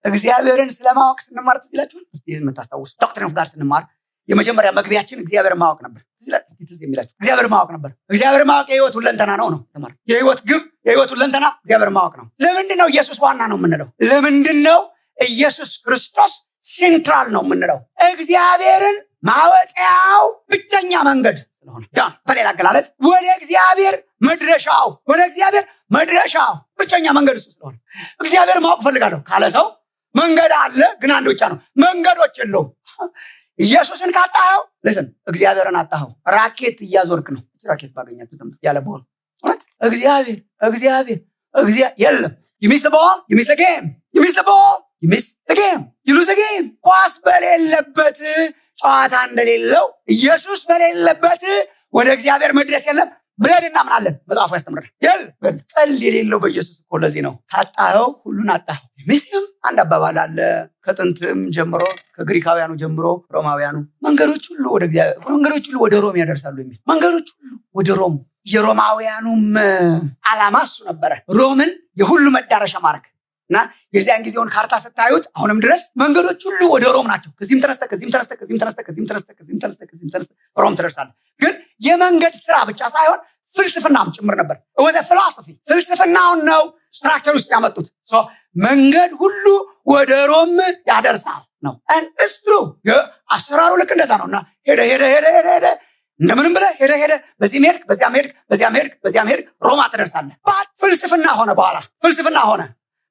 እግዚአብሔርን ስለማወቅ ስንማር ትዝ ይላችኋል? እስቲ የምታስታውሱ፣ doctrine of God ስንማር የመጀመሪያ መግቢያችን እግዚአብሔር ማወቅ ነበር። ትዝ ይላል? እስቲ ትዝ የሚላችሁ እግዚአብሔር ማወቅ ነበር። እግዚአብሔር ማወቅ የህይወት ሁለንተና ነው ነው የተማርነው። የህይወት ግብ፣ የህይወት ሁለንተና እግዚአብሔር ማወቅ ነው። ለምንድን ነው ኢየሱስ ዋና ነው የምንለው? ለምንድን ነው ኢየሱስ ክርስቶስ central ነው የምንለው? እግዚአብሔርን ማወቂያው ብቸኛ መንገድ ስለሆነ። ዳን። በሌላ አገላለጽ ወደ እግዚአብሔር መድረሻው ብቸኛ መንገድ እሱ ስለሆነ፣ እግዚአብሔር ማወቅ ፈልጋለሁ ካለ ሰው መንገድ አለ፣ ግን አንድ ብቻ ነው። መንገዶች የለውም። ኢየሱስን ካጣኸው listen፣ እግዚአብሔርን አጣኸው። ራኬት እያዞርክ ነው። ራኬት ባገኛት ያለ ball እውነት እግዚአብሔር እግዚአብሔር እግዚአብሔር የለም። You miss the ball, you miss the game. You miss the ball, you miss the game. You lose the game. ኳስ በሌለበት ጨዋታ እንደሌለው ኢየሱስ በሌለበት ወደ እግዚአብሔር መድረስ የለም ብለን እናምናለን። መጽሐፉ ያስተምራል። የለም፣ ጠል የሌለው በኢየሱስ እኮ። ለዚህ ነው ካጣኸው ሁሉን አጣኸው። ሚስም አንድ አባባል አለ፣ ከጥንትም ጀምሮ፣ ከግሪካውያኑ ጀምሮ ሮማውያኑ፣ መንገዶች ሁሉ ወደ እግዚአብሔር፣ መንገዶች ሁሉ ወደ ሮም ያደርሳሉ የሚል። መንገዶች ሁሉ ወደ ሮም። የሮማውያኑም ዓላማ እሱ ነበረ፣ ሮምን የሁሉ መዳረሻ ማድረግ። እና የዚያን ጊዜውን ካርታ ስታዩት አሁንም ድረስ መንገዶች ሁሉ ወደ ሮም ናቸው። ከዚህም ተነስተህ፣ ከዚህም ተነስተህ፣ ከዚህም ተነስተህ፣ ከዚህም ተነስተህ፣ ከዚህም ተነስተህ፣ ከዚህም ተነስተህ ሮም ትደርሳለህ። ግን የመንገድ ስራ ብቻ ሳይሆን ፍልስፍናም ጭምር ነበር። It was a philosophy። ፍልስፍናውን ነው structure ውስጥ ያመጡት። መንገድ ሁሉ ወደ ሮም ያደርሳል ነው። It's true፣ አሰራሩ ልክ እንደዛ ነው። እና ሄደ ሄደ ሄደ ሄደ ሄደ። እንደምንም ብለህ ሄደ ሄደ በዚህም ሄድክ፣ በዚያም ሄድክ፣ በዚያም ሄድክ፣ በዚያም ሄድክ፣ ሮማ ትደርሳለህ። But ፍልስፍና ሆነ፣ በኋላ ፍልስፍና ሆነ።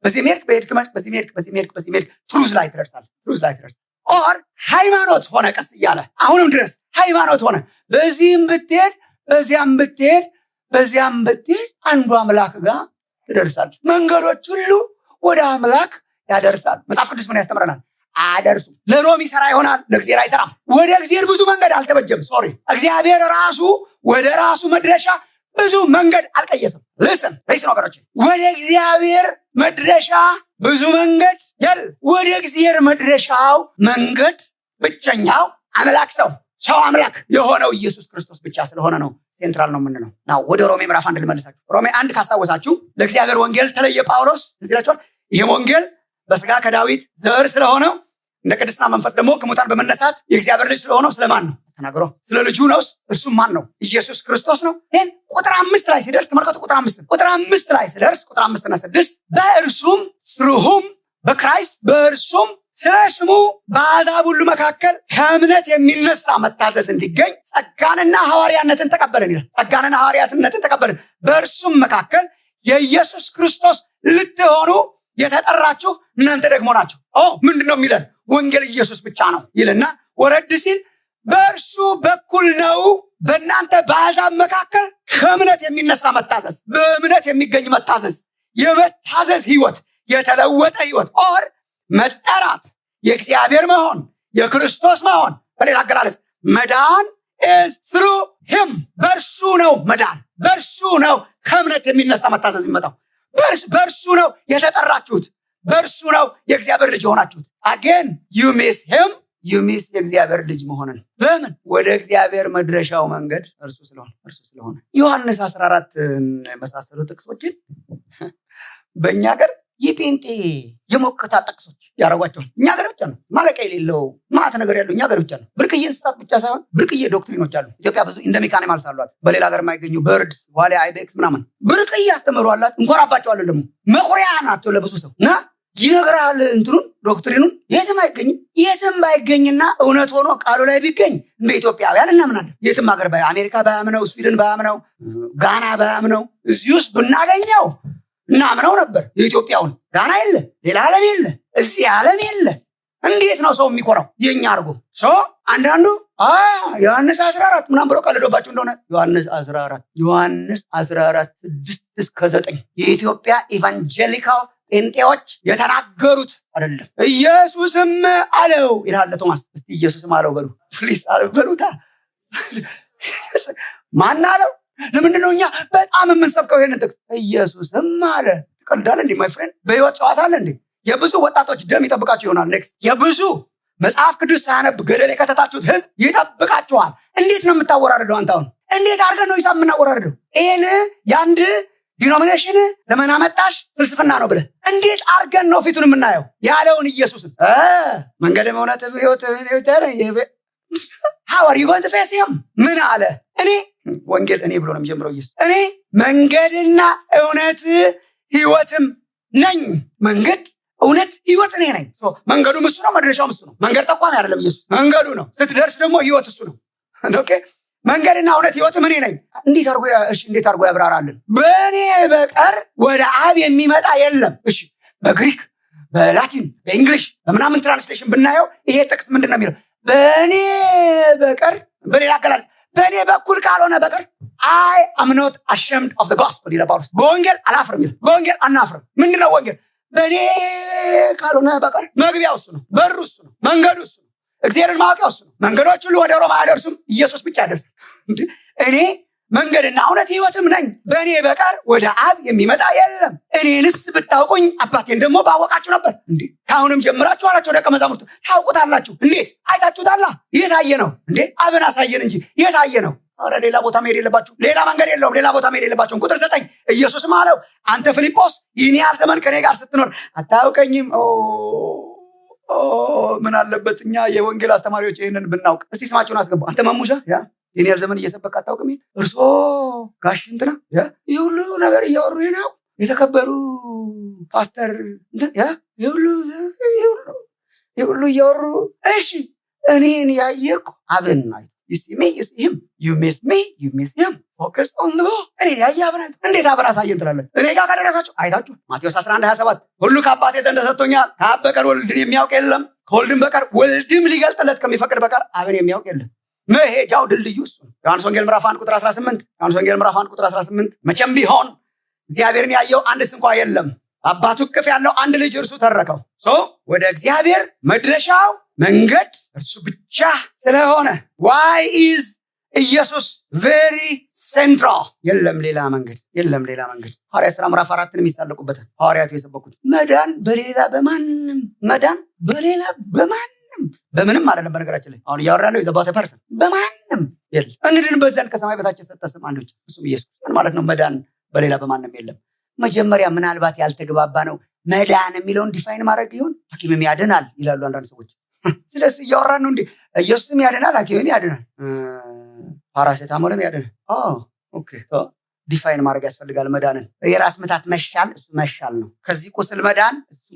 በዚህም ሄድክ፣ በሄድክ፣ በዚህም ሄድክ፣ በዚህም ሄድክ፣ በዚህም ሄድክ፣ truth ላይ ትደርሳለህ። Truth ላይ ትደርሳለህ። Or ሃይማኖት ሆነ፣ ቀስ እያለ አሁንም ድረስ ሃይማኖት ሆነ። በዚህም ብትሄድ፣ በዚያም ብትሄድ፣ በዚያም ብትሄድ አንዱ አምላክ ጋር ትደርሳለህ። መንገዶች ሁሉ ወደ አምላክ ያደርሳል። መጽሐፍ ቅዱስ ምን ያስተምረናል? አያደርሱም። ለሮም ይሰራ ይሆናል፣ ለእግዚአብሔር አይሰራም። ወደ እግዚአብሔር ብዙ መንገድ አልተበጀም። Sorry፣ እግዚአብሔር ራሱ ወደ ራሱ መድረሻ ብዙ መንገድ አልቀየሰም። Listen, listen ወገኖች፣ ወደ እግዚአብሔር መድረሻ ብዙ መንገድ የለም። ወደ እግዚአብሔር መድረሻው መንገድ ብቸኛው አምላክ ሰው፣ ሰው አምላክ የሆነው ኢየሱስ ክርስቶስ ብቻ ስለሆነ ነው central ነው የምንለው። Now ወደ ሮሜ ምዕራፍ 1 ልመልሳችሁ። ሮሜ 1 ካስታወሳችሁ ለእግዚአብሔር ወንጌል ተለየ ጳውሎስ፣ ትዝ ይላችኋል። ይህም ወንጌል በስጋ ከዳዊት ዘር ስለሆነው፣ እንደ ቅድስና መንፈስ ደግሞ ከሙታን በመነሳት የእግዚአብሔር ልጅ ስለሆነው ስለማን ነው ተናግሮ? ስለ ልጁ ነው። እርሱም ማን ነው? ኢየሱስ ክርስቶስ ነው። ይህን ቁጥር 5 ላይ ሲደርስ ተመልከቱ። ቁጥር 5 ላይ ሲደርስ፣ ቁጥር 5 እና 6፣ በእርሱም፣ through whom፣ በ Christ፣ በእርሱም ስለ ስሙ በአሕዛብ ሁሉ መካከል ከእምነት የሚነሳ መታዘዝ እንዲገኝ ጸጋንና ሐዋርያነትን ተቀበልን ይላል። ጸጋንና ሐዋርያነትን ተቀበልን። በእርሱም መካከል የኢየሱስ ክርስቶስ ልትሆኑ የተጠራችሁ እናንተ ደግሞ ናችሁ። ኦ፣ ምንድን ነው የሚለን? ወንጌል ኢየሱስ ብቻ ነው ይልና ወረድ ሲል በእርሱ በኩል ነው በእናንተ በአሕዛብ መካከል ከእምነት የሚነሳ መታዘዝ፣ በእምነት የሚገኝ መታዘዝ፣ የመታዘዝ ህይወት፣ የተለወጠ ህይወት or መጠራት፣ የእግዚአብሔር መሆን፣ የክርስቶስ መሆን፣ በሌላ አገላለጽ መዳን is through him። በእርሱ ነው መዳን፣ በእርሱ ነው ከእምነት የሚነሳ መታዘዝ የሚመጣው፣ በእርሱ ነው የተጠራችሁት፣ በእርሱ ነው የእግዚአብሔር ልጅ የሆናችሁት። Again, you miss him, you miss የእግዚአብሔር ልጅ መሆንን። ለምን? ወደ እግዚአብሔር መድረሻው መንገድ እርሱ ስለሆነ፣ እርሱ ስለሆነ። ዮሐንስ 14 የመሳሰሉ ጥቅሶችን በእኛ ሀገር የጴንጤ የሞቅታ ጥቅሶች ያደረጓቸዋል። እኛ ሀገር ብቻ ነው ማለቂያ የሌለው ማት ነገር ያለው፣ እኛ ሀገር ብቻ ነው። ብርቅዬ እንስሳት ብቻ ሳይሆን ብርቅዬ doctrine ኦች አሉ። ኢትዮጵያ ብዙ endemic animals አሏት። በሌላ ሀገር የማይገኙ birds፣ ዋሊያ፣ ibex ምናምን ብርቅዬ አስተምህሮ አላት። እንኮራባቸዋለን። ደግሞ መኩሪያ ናቸው ለብዙ ሰው። እና ይነግራል እንትኑን፣ doctrine ኑን የትም አይገኝም። የትም ባይገኝና እውነት ሆኖ ቃሉ ላይ ቢገኝ እንደ ኢትዮጵያውያን እናምናለን። የትም ሀገር አሜሪካ ባያምነው፣ ስዊድን ባያምነው፣ ጋና ባያምነው፣ እዚህ ውስጥ ብናገኘው እናምነው ነበር። የኢትዮጵያውን ጋና የለ፣ ሌላ ዓለም የለ፣ እዚህ ዓለም የለ። እንዴት ነው ሰው የሚኮራው የኛ አድርጎ? ሰው አንዳንዱ ዮሐንስ 14 ምናምን ብሎ ቀልዶባቸው እንደሆነ፣ ዮሐንስ 14፣ ዮሐንስ 14 6 እስከ 9 የኢትዮጵያ evangelical ጴንጤዎች የተናገሩት አይደለም። ኢየሱስም አለው ይላል ቶማስ። እስቲ ኢየሱስም አለው በሉ፣ please በሉታ። ማን አለው? ለምንድን ነው እኛ በጣም የምንሰብከው ይሄንን ጥቅስ? ኢየሱስም አለ። ትቀልዳለህ እንዴ my friend? በህይወት ጨዋታ አለ እንዴ? የብዙ ወጣቶች ደም ይጠብቃችሁ ይሆናል። Next የብዙ መጽሐፍ ቅዱስ ሳያነብ ገደል የከተታችሁት ህዝብ ይጠብቃችኋል። እንዴት ነው የምታወራርደው? አንተ አሁን እንዴት አድርገን ነው ሂሳብ የምናወራርደው? ይህን የአንድ denomination ዘመን አመጣሽ ፍልስፍና ነው ብለህ እንዴት አድርገን ነው ፊቱን የምናየው? ያለውን ኢየሱስን መንገድም እውነትም ህይወትም፣ how are you going to face him? ምን አለ? እኔ ወንጌል እኔ ብሎ ነው የሚጀምረው ኢየሱስ። እኔ መንገድና እውነት ህይወትም ነኝ። መንገድ፣ እውነት፣ ህይወት እኔ ነኝ። መንገዱም እሱ ነው፣ መድረሻውም እሱ ነው። መንገድ ጠቋሚ አይደለም ኢየሱስ፣ መንገዱ ነው። ስትደርስ ደግሞ ህይወት እሱ ነው። Okay፣ መንገድና እውነት ህይወትም እኔ ነኝ። እንዴት አድርጎ፣ እሺ፣ እንዴት አድርጎ ያብራራልን? በእኔ በቀር ወደ አብ የሚመጣ የለም። እሺ፣ በግሪክ፣ በላቲን፣ በ English፣ በምናምን translation ብናየው ይሄ ጥቅስ ምንድን ነው የሚለው? በእኔ በቀር፣ በሌላ አገላለጽ በእኔ በኩል ካልሆነ በቀር። I am not ashamed of gospel ይላል ጳውሎስ። በወንጌል አላፍርም ይላል። በወንጌል አናፍርም። ምንድን ነው ወንጌል? በእኔ ካልሆነ በቀር። መግቢያው እሱ ነው፣ በሩ እሱ ነው፣ መንገዱ እሱ ነው፣ እግዚአብሔርን ማወቂያው እሱ ነው። መንገዶች ሁሉ ወደ ሮማ አያደርሱም፣ ኢየሱስ ብቻ ያደርሳል። እኔ መንገድና እውነት ህይወትም ነኝ፣ በእኔ በቀር ወደ አብ የሚመጣ የለም። እኔንስ ብታውቁኝ አባቴን ደግሞ ባወቃችሁ ነበር። እንዴ፣ ከአሁንም ጀምራችሁ አላቸው ደቀ መዛሙርቱ ታውቁታላችሁ። እንዴት? አይታችሁታላ። የታየ ነው እንዴ? አብን አሳየን እንጂ የታየ ነው። ኧረ ሌላ ቦታ መሄድ የለባችሁ። ሌላ መንገድ የለውም። ሌላ ቦታ መሄድ የለባችሁም። ቁጥር 9፣ ኢየሱስም አለው፣ አንተ ፊልጶስ ይህን ያህል ዘመን ከኔ ጋር ስትኖር አታውቀኝም? ምን አለበት እኛ የወንጌል አስተማሪዎች ይህንን ብናውቅ። እስቲ ስማቸውን አስገቡ። አንተ ማሙሻ፣ ያ ይህን ያህል ዘመን እየሰበክ አታውቅም? እርሶ ጋሽ እንትና ይህ ሁሉ ነገር እያወሩ ነው። የተከበሩ ፓስተር ያ ይህ ሁሉ ይህ ሁሉ ይህ ሁሉ እያወሩ፣ እሺ፣ እኔን ያየ እኮ አብን አይቶ You see me, you see him. You miss me, you miss him. Focus on the ball. እኔ ያየ አብን አይቷል። እንዴት አብን አሳየን ትላለን? እኔ ጋር ከደረሳችሁ አይታችሁ። ማቴዎስ 11 27፣ ሁሉ ከአባቴ ዘንድ ተሰጥቶኛል። ከአብ በቀር ወልድን የሚያውቅ የለም፣ ከወልድም በቀር ወልድም ሊገልጥለት ከሚፈቅድ በቀር አብን የሚያውቅ የለም። መሄጃው ድልድዩ እሱ ነው። ዮሐንስ ወንጌል ምዕራፍ 1 ቁጥር 18፣ ዮሐንስ ወንጌል ምዕራፍ 1 ቁጥር 18፣ መቼም ቢሆን እግዚአብሔርን ያየው አንድስ እንኳ የለም፣ አባቱ እቅፍ ያለው አንድ ልጅ እርሱ ተረከው። So ወደ እግዚአብሔር መድረሻው መንገድ እርሱ ብቻ ስለሆነ why is ኢየሱስ very central? የለም ሌላ መንገድ፣ የለም ሌላ መንገድ። ሐዋርያ ሥራ ምዕራፍ 4ን የሚሳለቁበታል። ሐዋርያቱ የሰበኩት መዳን በሌላ በማንም፣ መዳን በሌላ በማንም በምንም አይደለም። በነገራችን ላይ አሁን እያወራ ያለው is about a person። በማንም የለም። እንድንበት ዘንድ ከሰማይ በታች የተሰጠ ስም አንድ ብቻ፣ እሱም ኢየሱስ። ምን ማለት ነው? መዳን በሌላ በማንም የለም። መጀመሪያ ምናልባት ያልተግባባ ነው መዳን የሚለውን define ማድረግ ይሆን? ሐኪምም ያድናል ይላሉ አንዳንድ ሰዎች። ስለዚህ እያወራን ነው እንዴ? ኢየሱስም ያድናል፣ ሐኪምም ያድናል፣ ፓራሴታሞልም ያድናል። Okay፣ define ማድረግ ያስፈልጋል መዳንን። የራስ ምታት መሻል እሱ መሻል ነው። ከዚህ ቁስል መዳን እሱ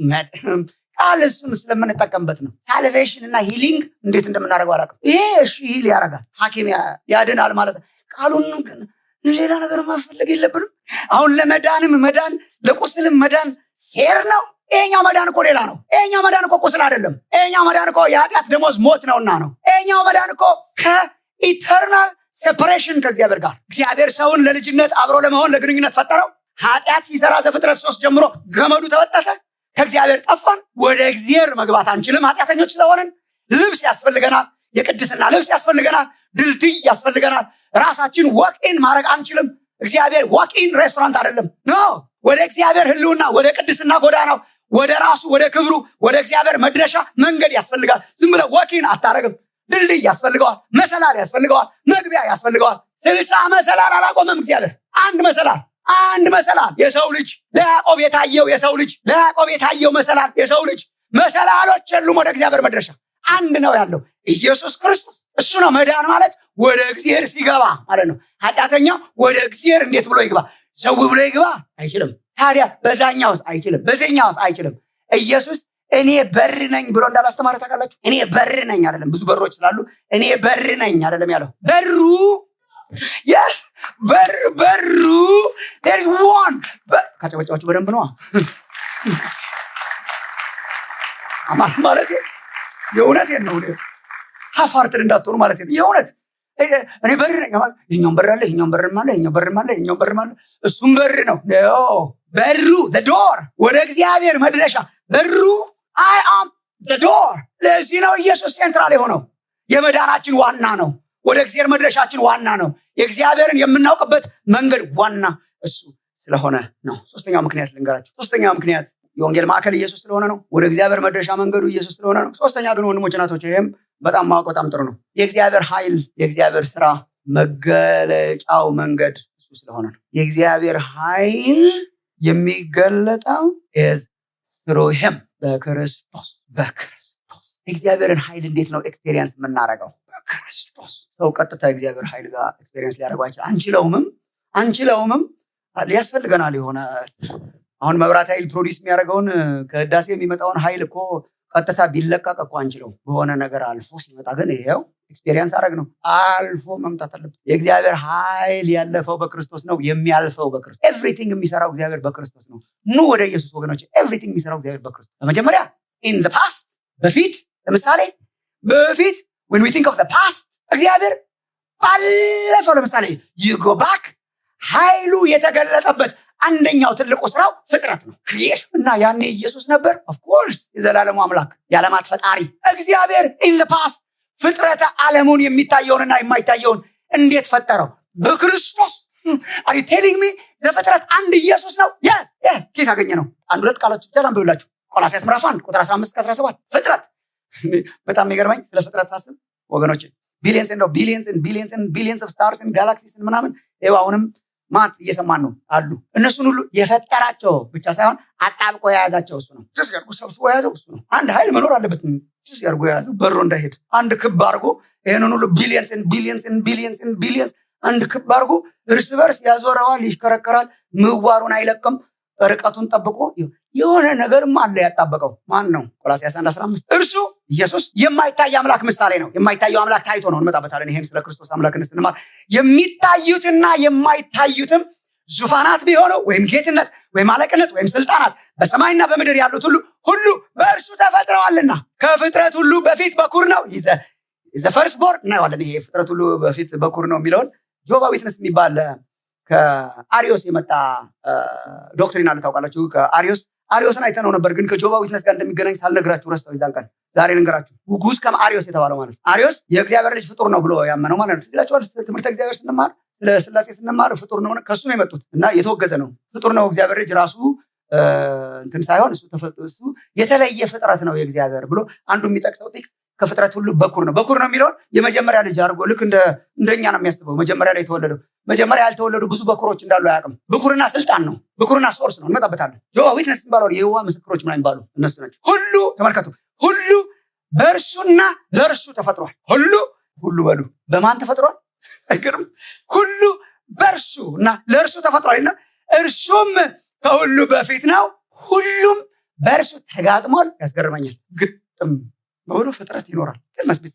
ቃል እሱን ስለምንጠቀምበት ነው። Salvation እና healing እንዴት እንደምናደርገው አላውቅም። ይሄ እሺ heal ያደርጋል፣ ሐኪም ያድናል ማለት ነው። ቃሉን ግን ሌላ ነገር መፈለግ የለብንም። አሁን ለመዳንም መዳን ለቁስልም መዳን fair ነው። ይሄኛው መዳን እኮ ሌላ ነው። ይሄኛው መዳን እኮ ቁስል አይደለም። ይሄኛው መዳን እኮ የኃጢአት ደሞዝ ሞት ነውና ነው። ይሄኛው መዳን እኮ ከ eternal separation ከእግዚአብሔር ጋር፣ እግዚአብሔር ሰውን ለልጅነት አብሮ ለመሆን ለግንኙነት ፈጠረው። ኃጢአት ሲሰራ ዘፍጥረት 3 ጀምሮ ገመዱ ተበጠሰ። ከእግዚአብሔር ጠፋን። ወደ እግዚአብሔር መግባት አንችልም። ኃጢአተኞች ስለሆንን ልብስ ያስፈልገናል። የቅድስና ልብስ ያስፈልገናል። ድልድይ ያስፈልገናል። ራሳችን walk in ማድረግ አንችልም። እግዚአብሔር walk in restaurant አይደለም። No፣ ወደ እግዚአብሔር ህልውና፣ ወደ ቅድስና ጎዳናው፣ ወደ ራሱ ወደ ክብሩ፣ ወደ እግዚአብሔር መድረሻ መንገድ ያስፈልጋል። ዝም ብለህ walk in አታረግም። ድልድይ ያስፈልገዋል። መሰላል ያስፈልገዋል። መግቢያ ያስፈልገዋል። 60 መሰላል አላቆመም እግዚአብሔር። አንድ መሰላል፣ አንድ መሰላል፣ የሰው ልጅ ለያዕቆብ የታየው፣ የሰው ልጅ ለያዕቆብ የታየው መሰላል፣ የሰው ልጅ። መሰላሎች የሉም ወደ እግዚአብሔር መድረሻ፣ አንድ ነው ያለው፣ ኢየሱስ ክርስቶስ። እሱ ነው። መዳን ማለት ወደ እግዚአብሔር ሲገባ ማለት ነው። ኃጢአተኛው ወደ እግዚአብሔር እንዴት ብሎ ይግባ? ዘው ብሎ ይግባ? አይችልም። ታዲያ በዛኛውስ? አይችልም። በዚህኛውስ? አይችልም። ኢየሱስ እኔ በር ነኝ ብሎ እንዳላስተማረ ታውቃላችሁ። እኔ በር ነኝ አይደለም፣ ብዙ በሮች ስላሉ እኔ በር ነኝ አይደለም ያለው። በሩ፣ yes፣ በር፣ በሩ፣ there is one። ካጨበጨባችሁ በደንብ ነዋ። ማለት የእውነቴን ነው። Half-hearted እንዳትሆኑ ማለት ነው። የእውነት እኔ በር ነኝ ማለት ይኸኛውን በር አለ፣ ይኸኛውን በር አለ፣ ይኸኛው በር አለ፣ ይኸኛው በር አለ፣ እሱም በር ነው። በሩ፣ the door፣ ወደ እግዚአብሔር መድረሻ በሩ፣ I am the door። ለዚህ ነው ኢየሱስ central የሆነው። የመዳናችን ዋና ነው። ወደ እግዚአብሔር መድረሻችን ዋና ነው። የእግዚአብሔርን የምናውቅበት መንገድ ዋና እሱ ስለሆነ ነው። ሶስተኛው ምክንያት ልንገራችሁ። ሶስተኛው ምክንያት የወንጌል ማዕከል ኢየሱስ ስለሆነ ነው። ወደ እግዚአብሔር መድረሻ መንገዱ ኢየሱስ ስለሆነ ነው። ሶስተኛ ግን ወንድሞች፣ እናቶች፣ ይህም በጣም ማወቅ በጣም ጥሩ ነው። የእግዚአብሔር ኃይል፣ የእግዚአብሔር ስራ መገለጫው መንገድ እሱ ስለሆነ ነው። የእግዚአብሔር ኃይል የሚገለጠው is through him፣ በክርስቶስ፣ በክርስቶስ። የእግዚአብሔርን ኃይል እንዴት ነው experience የምናደርገው? በክርስቶስ። ሰው ቀጥታ የእግዚአብሔር ኃይል ጋር experience ሊያደርገው አይችልም። አንችለውምም፣ አንችለውምም። ያስፈልገናል የሆነ፣ አሁን መብራት ኃይል produce የሚያደርገውን ከህዳሴ የሚመጣውን ኃይል እኮ ቀጥታ ቢለቀቅ እኮ አንችለውም። በሆነ ነገር አልፎ ሲመጣ ግን ይሄው experience አደረግ ነው። አልፎ መምጣት አለበት። የእግዚአብሔር ኃይል ያለፈው በክርስቶስ ነው፣ የሚያልፈው በክርስቶስ። Everything የሚሰራው እግዚአብሔር በክርስቶስ ነው። ኑ ወደ ኢየሱስ ወገኖች። Everything የሚሰራው እግዚአብሔር በክርስቶስ። በመጀመሪያ in the past፣ በፊት፣ ለምሳሌ በፊት፣ when we think of the past፣ እግዚአብሔር ባለፈው፣ ለምሳሌ you go back፣ ኃይሉ የተገለጠበት አንደኛው ትልቁ ስራው ፍጥረት ነው፣ creation። እና ያኔ ኢየሱስ ነበር፣ of course፣ የዘላለሙ አምላክ፣ የዓለማት ፈጣሪ እግዚአብሔር። In the past ፍጥረተ ዓለሙን የሚታየውንና የማይታየውን እንዴት ፈጠረው? በክርስቶስ። Are you telling me ዘፍጥረት 1 ኢየሱስ ነው? Yes። ከየት አገኘ ነው? አንድ ሁለት ቃሎች ብቻ ላንብብላችሁ። ቆላስይስ ምዕራፍ 1 ቁጥር 15 እስከ 17። ፍጥረት፣ በጣም የሚገርመኝ ስለ ፍጥረት ሳስብ ወገኖች፣ billions and billions and billions and billions of stars and galaxies ምናምን ይኸው አሁንም ማት እየሰማን ነው አሉ። እነሱን ሁሉ የፈጠራቸው ብቻ ሳይሆን አጣብቆ የያዛቸው እሱ ነው። ጭስ ያርጎ ሰብስቦ የያዘው እሱ ነው። አንድ ኃይል መኖር አለበት። ጭስ ያርጎ የያዘው በሮ እንዳይሄድ አንድ ክብ አድርጎ ይህንን ሁሉ billions and billions and billions and billions አንድ ክብ አድርጎ እርስ በርስ ያዞረዋል፣ ይሽከረከራል። ምህዋሩን አይለቅም። ርቀቱን ጠብቆ የሆነ ነገርም አለ ያጣበቀው ማን ነው? ቆላስይስ 1 15፣ እርሱ ኢየሱስ የማይታይ አምላክ ምሳሌ ነው። የማይታየው አምላክ ታይቶ ነው። እንመጣበታለን። ይሄን ስለ ክርስቶስ አምላክነት ስንማር የሚታዩትና የማይታዩትም ዙፋናት ቢሆኑ ወይም ጌትነት ወይም አለቅነት ወይም ስልጣናት በሰማይና በምድር ያሉት ሁሉ ሁሉ በእርሱ ተፈጥረዋልና ከፍጥረት ሁሉ በፊት በኩር ነው። The first born እናየዋለን። ይሄ ፍጥረት ሁሉ በፊት በኩር ነው የሚለውን Jehovah Witness የሚባል ከአሪዮስ የመጣ doctrine አለ፣ ታውቃላችሁ። ከአሪዮስ፣ አሪዮስን አይተነው ነበር፣ ግን ከ Jehovah Witness ጋር እንደሚገናኝ ሳልነግራችሁ ረሳሁ። የዛን ቀን ዛሬ ልንገራችሁ። ውጉዝ ከመ አሪዮስ የተባለው ማለት አሪዮስ የእግዚአብሔር ልጅ ፍጡር ነው ብሎ ያመነው ማለት ነው። ትዝ ይላችኋል። ትምህርተ እግዚአብሔር ስንማር፣ ስለ ስላሴ ስንማር ፍጡር ነው፣ ከሱ ነው የመጡት እና የተወገዘ ነው። ፍጡር ነው እግዚአብሔር ልጅ ራሱ እንትን ሳይሆን እሱ የተለየ ፍጥረት ነው የእግዚአብሔር ብሎ አንዱ የሚጠቅሰው ጥቅስ ከፍጥረት ሁሉ በኩር ነው። በኩር ነው የሚለውን የመጀመሪያ ልጅ አድርጎ ልክ እንደኛ ነው የሚያስበው። መጀመሪያ ላይ የተወለደው፣ መጀመሪያ ያልተወለዱ ብዙ በኩሮች እንዳሉ አያውቅም። ብኩርና ስልጣን ነው። ብኩርና source ነው። እንመጣበታለን። Jehovah Witness የሚባለው የይሖዋ ምስክሮች ምናምን የሚባሉ እነሱ ናቸው። ሁሉ፣ ተመልከቱ፣ ሁሉ በእርሱና ለእርሱ ተፈጥሯል። ሁሉ፣ ሁሉ በሉ፣ በማን ተፈጥሯል? አይገርም? ሁሉ በእርሱ እና ለእርሱ ተፈጥሯል እና እርሱም ከሁሉ በፊት ነው። ሁሉም በእርሱ ተጋጥሟል። ያስገርመኛል። ግጥም ብሎ ፍጥረት ይኖራል። ግን መስቢት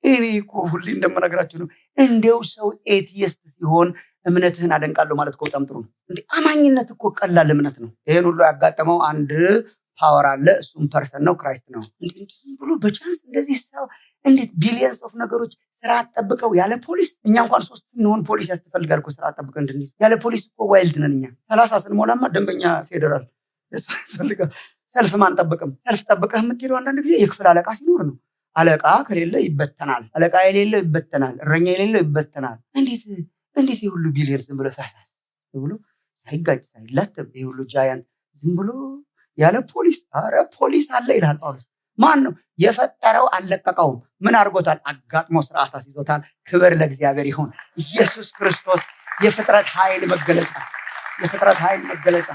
እኔ እኮ ሁሌ እንደምነግራችሁ ነው። እንደው ሰው atheist ሲሆን እምነትህን አደንቃለሁ ማለት እኮ በጣም ጥሩ ነው። እንደ አማኝነት እኮ ቀላል እምነት ነው። ይህን ሁሉ ያጋጠመው አንድ power አለ። እሱም person ነው፣ Christ ነው። እንዲህ ብሎ በ chance እንደዚህ ሰው እንዴት billions of ነገሮች ስርዓት ጠብቀው ያለ ፖሊስ፣ እኛ እንኳን 3 ስንሆን ፖሊስ ያስፈልጋል እኮ ስርዓት ጠብቀን እንድንይዝ። ያለ ፖሊስ እኮ wild ነን እኛ። 30 ስንሞላማ ደንበኛ ፌዴራል ያስፈልጋል። ሰልፍ ማንጠብቅም። ሰልፍ ጠብቀህ የምትሄደው አንዳንድ ጊዜ የክፍል አለቃ ሲኖር ነው። አለቃ ከሌለ ይበተናል። አለቃ የሌለው ይበተናል። እረኛ የሌለው ይበተናል። እንዴት የሁሉ ቢሊየን ዝም ብሎ ፈሳስ ብሎ ሳይጋጭ ሳይላተም ይሄ ሁሉ giant ዝም ብሎ ያለ ፖሊስ? አረ ፖሊስ አለ ይላል ጳውሎስ። ማን ነው የፈጠረው? አልለቀቀውም። ምን አድርጎታል? አጋጥሞ ስርዓት አስይዞታል። ክብር ለእግዚአብሔር ይሁን። ኢየሱስ ክርስቶስ የፍጥረት ኃይል መገለጫ፣ የፍጥረት ኃይል መገለጫ።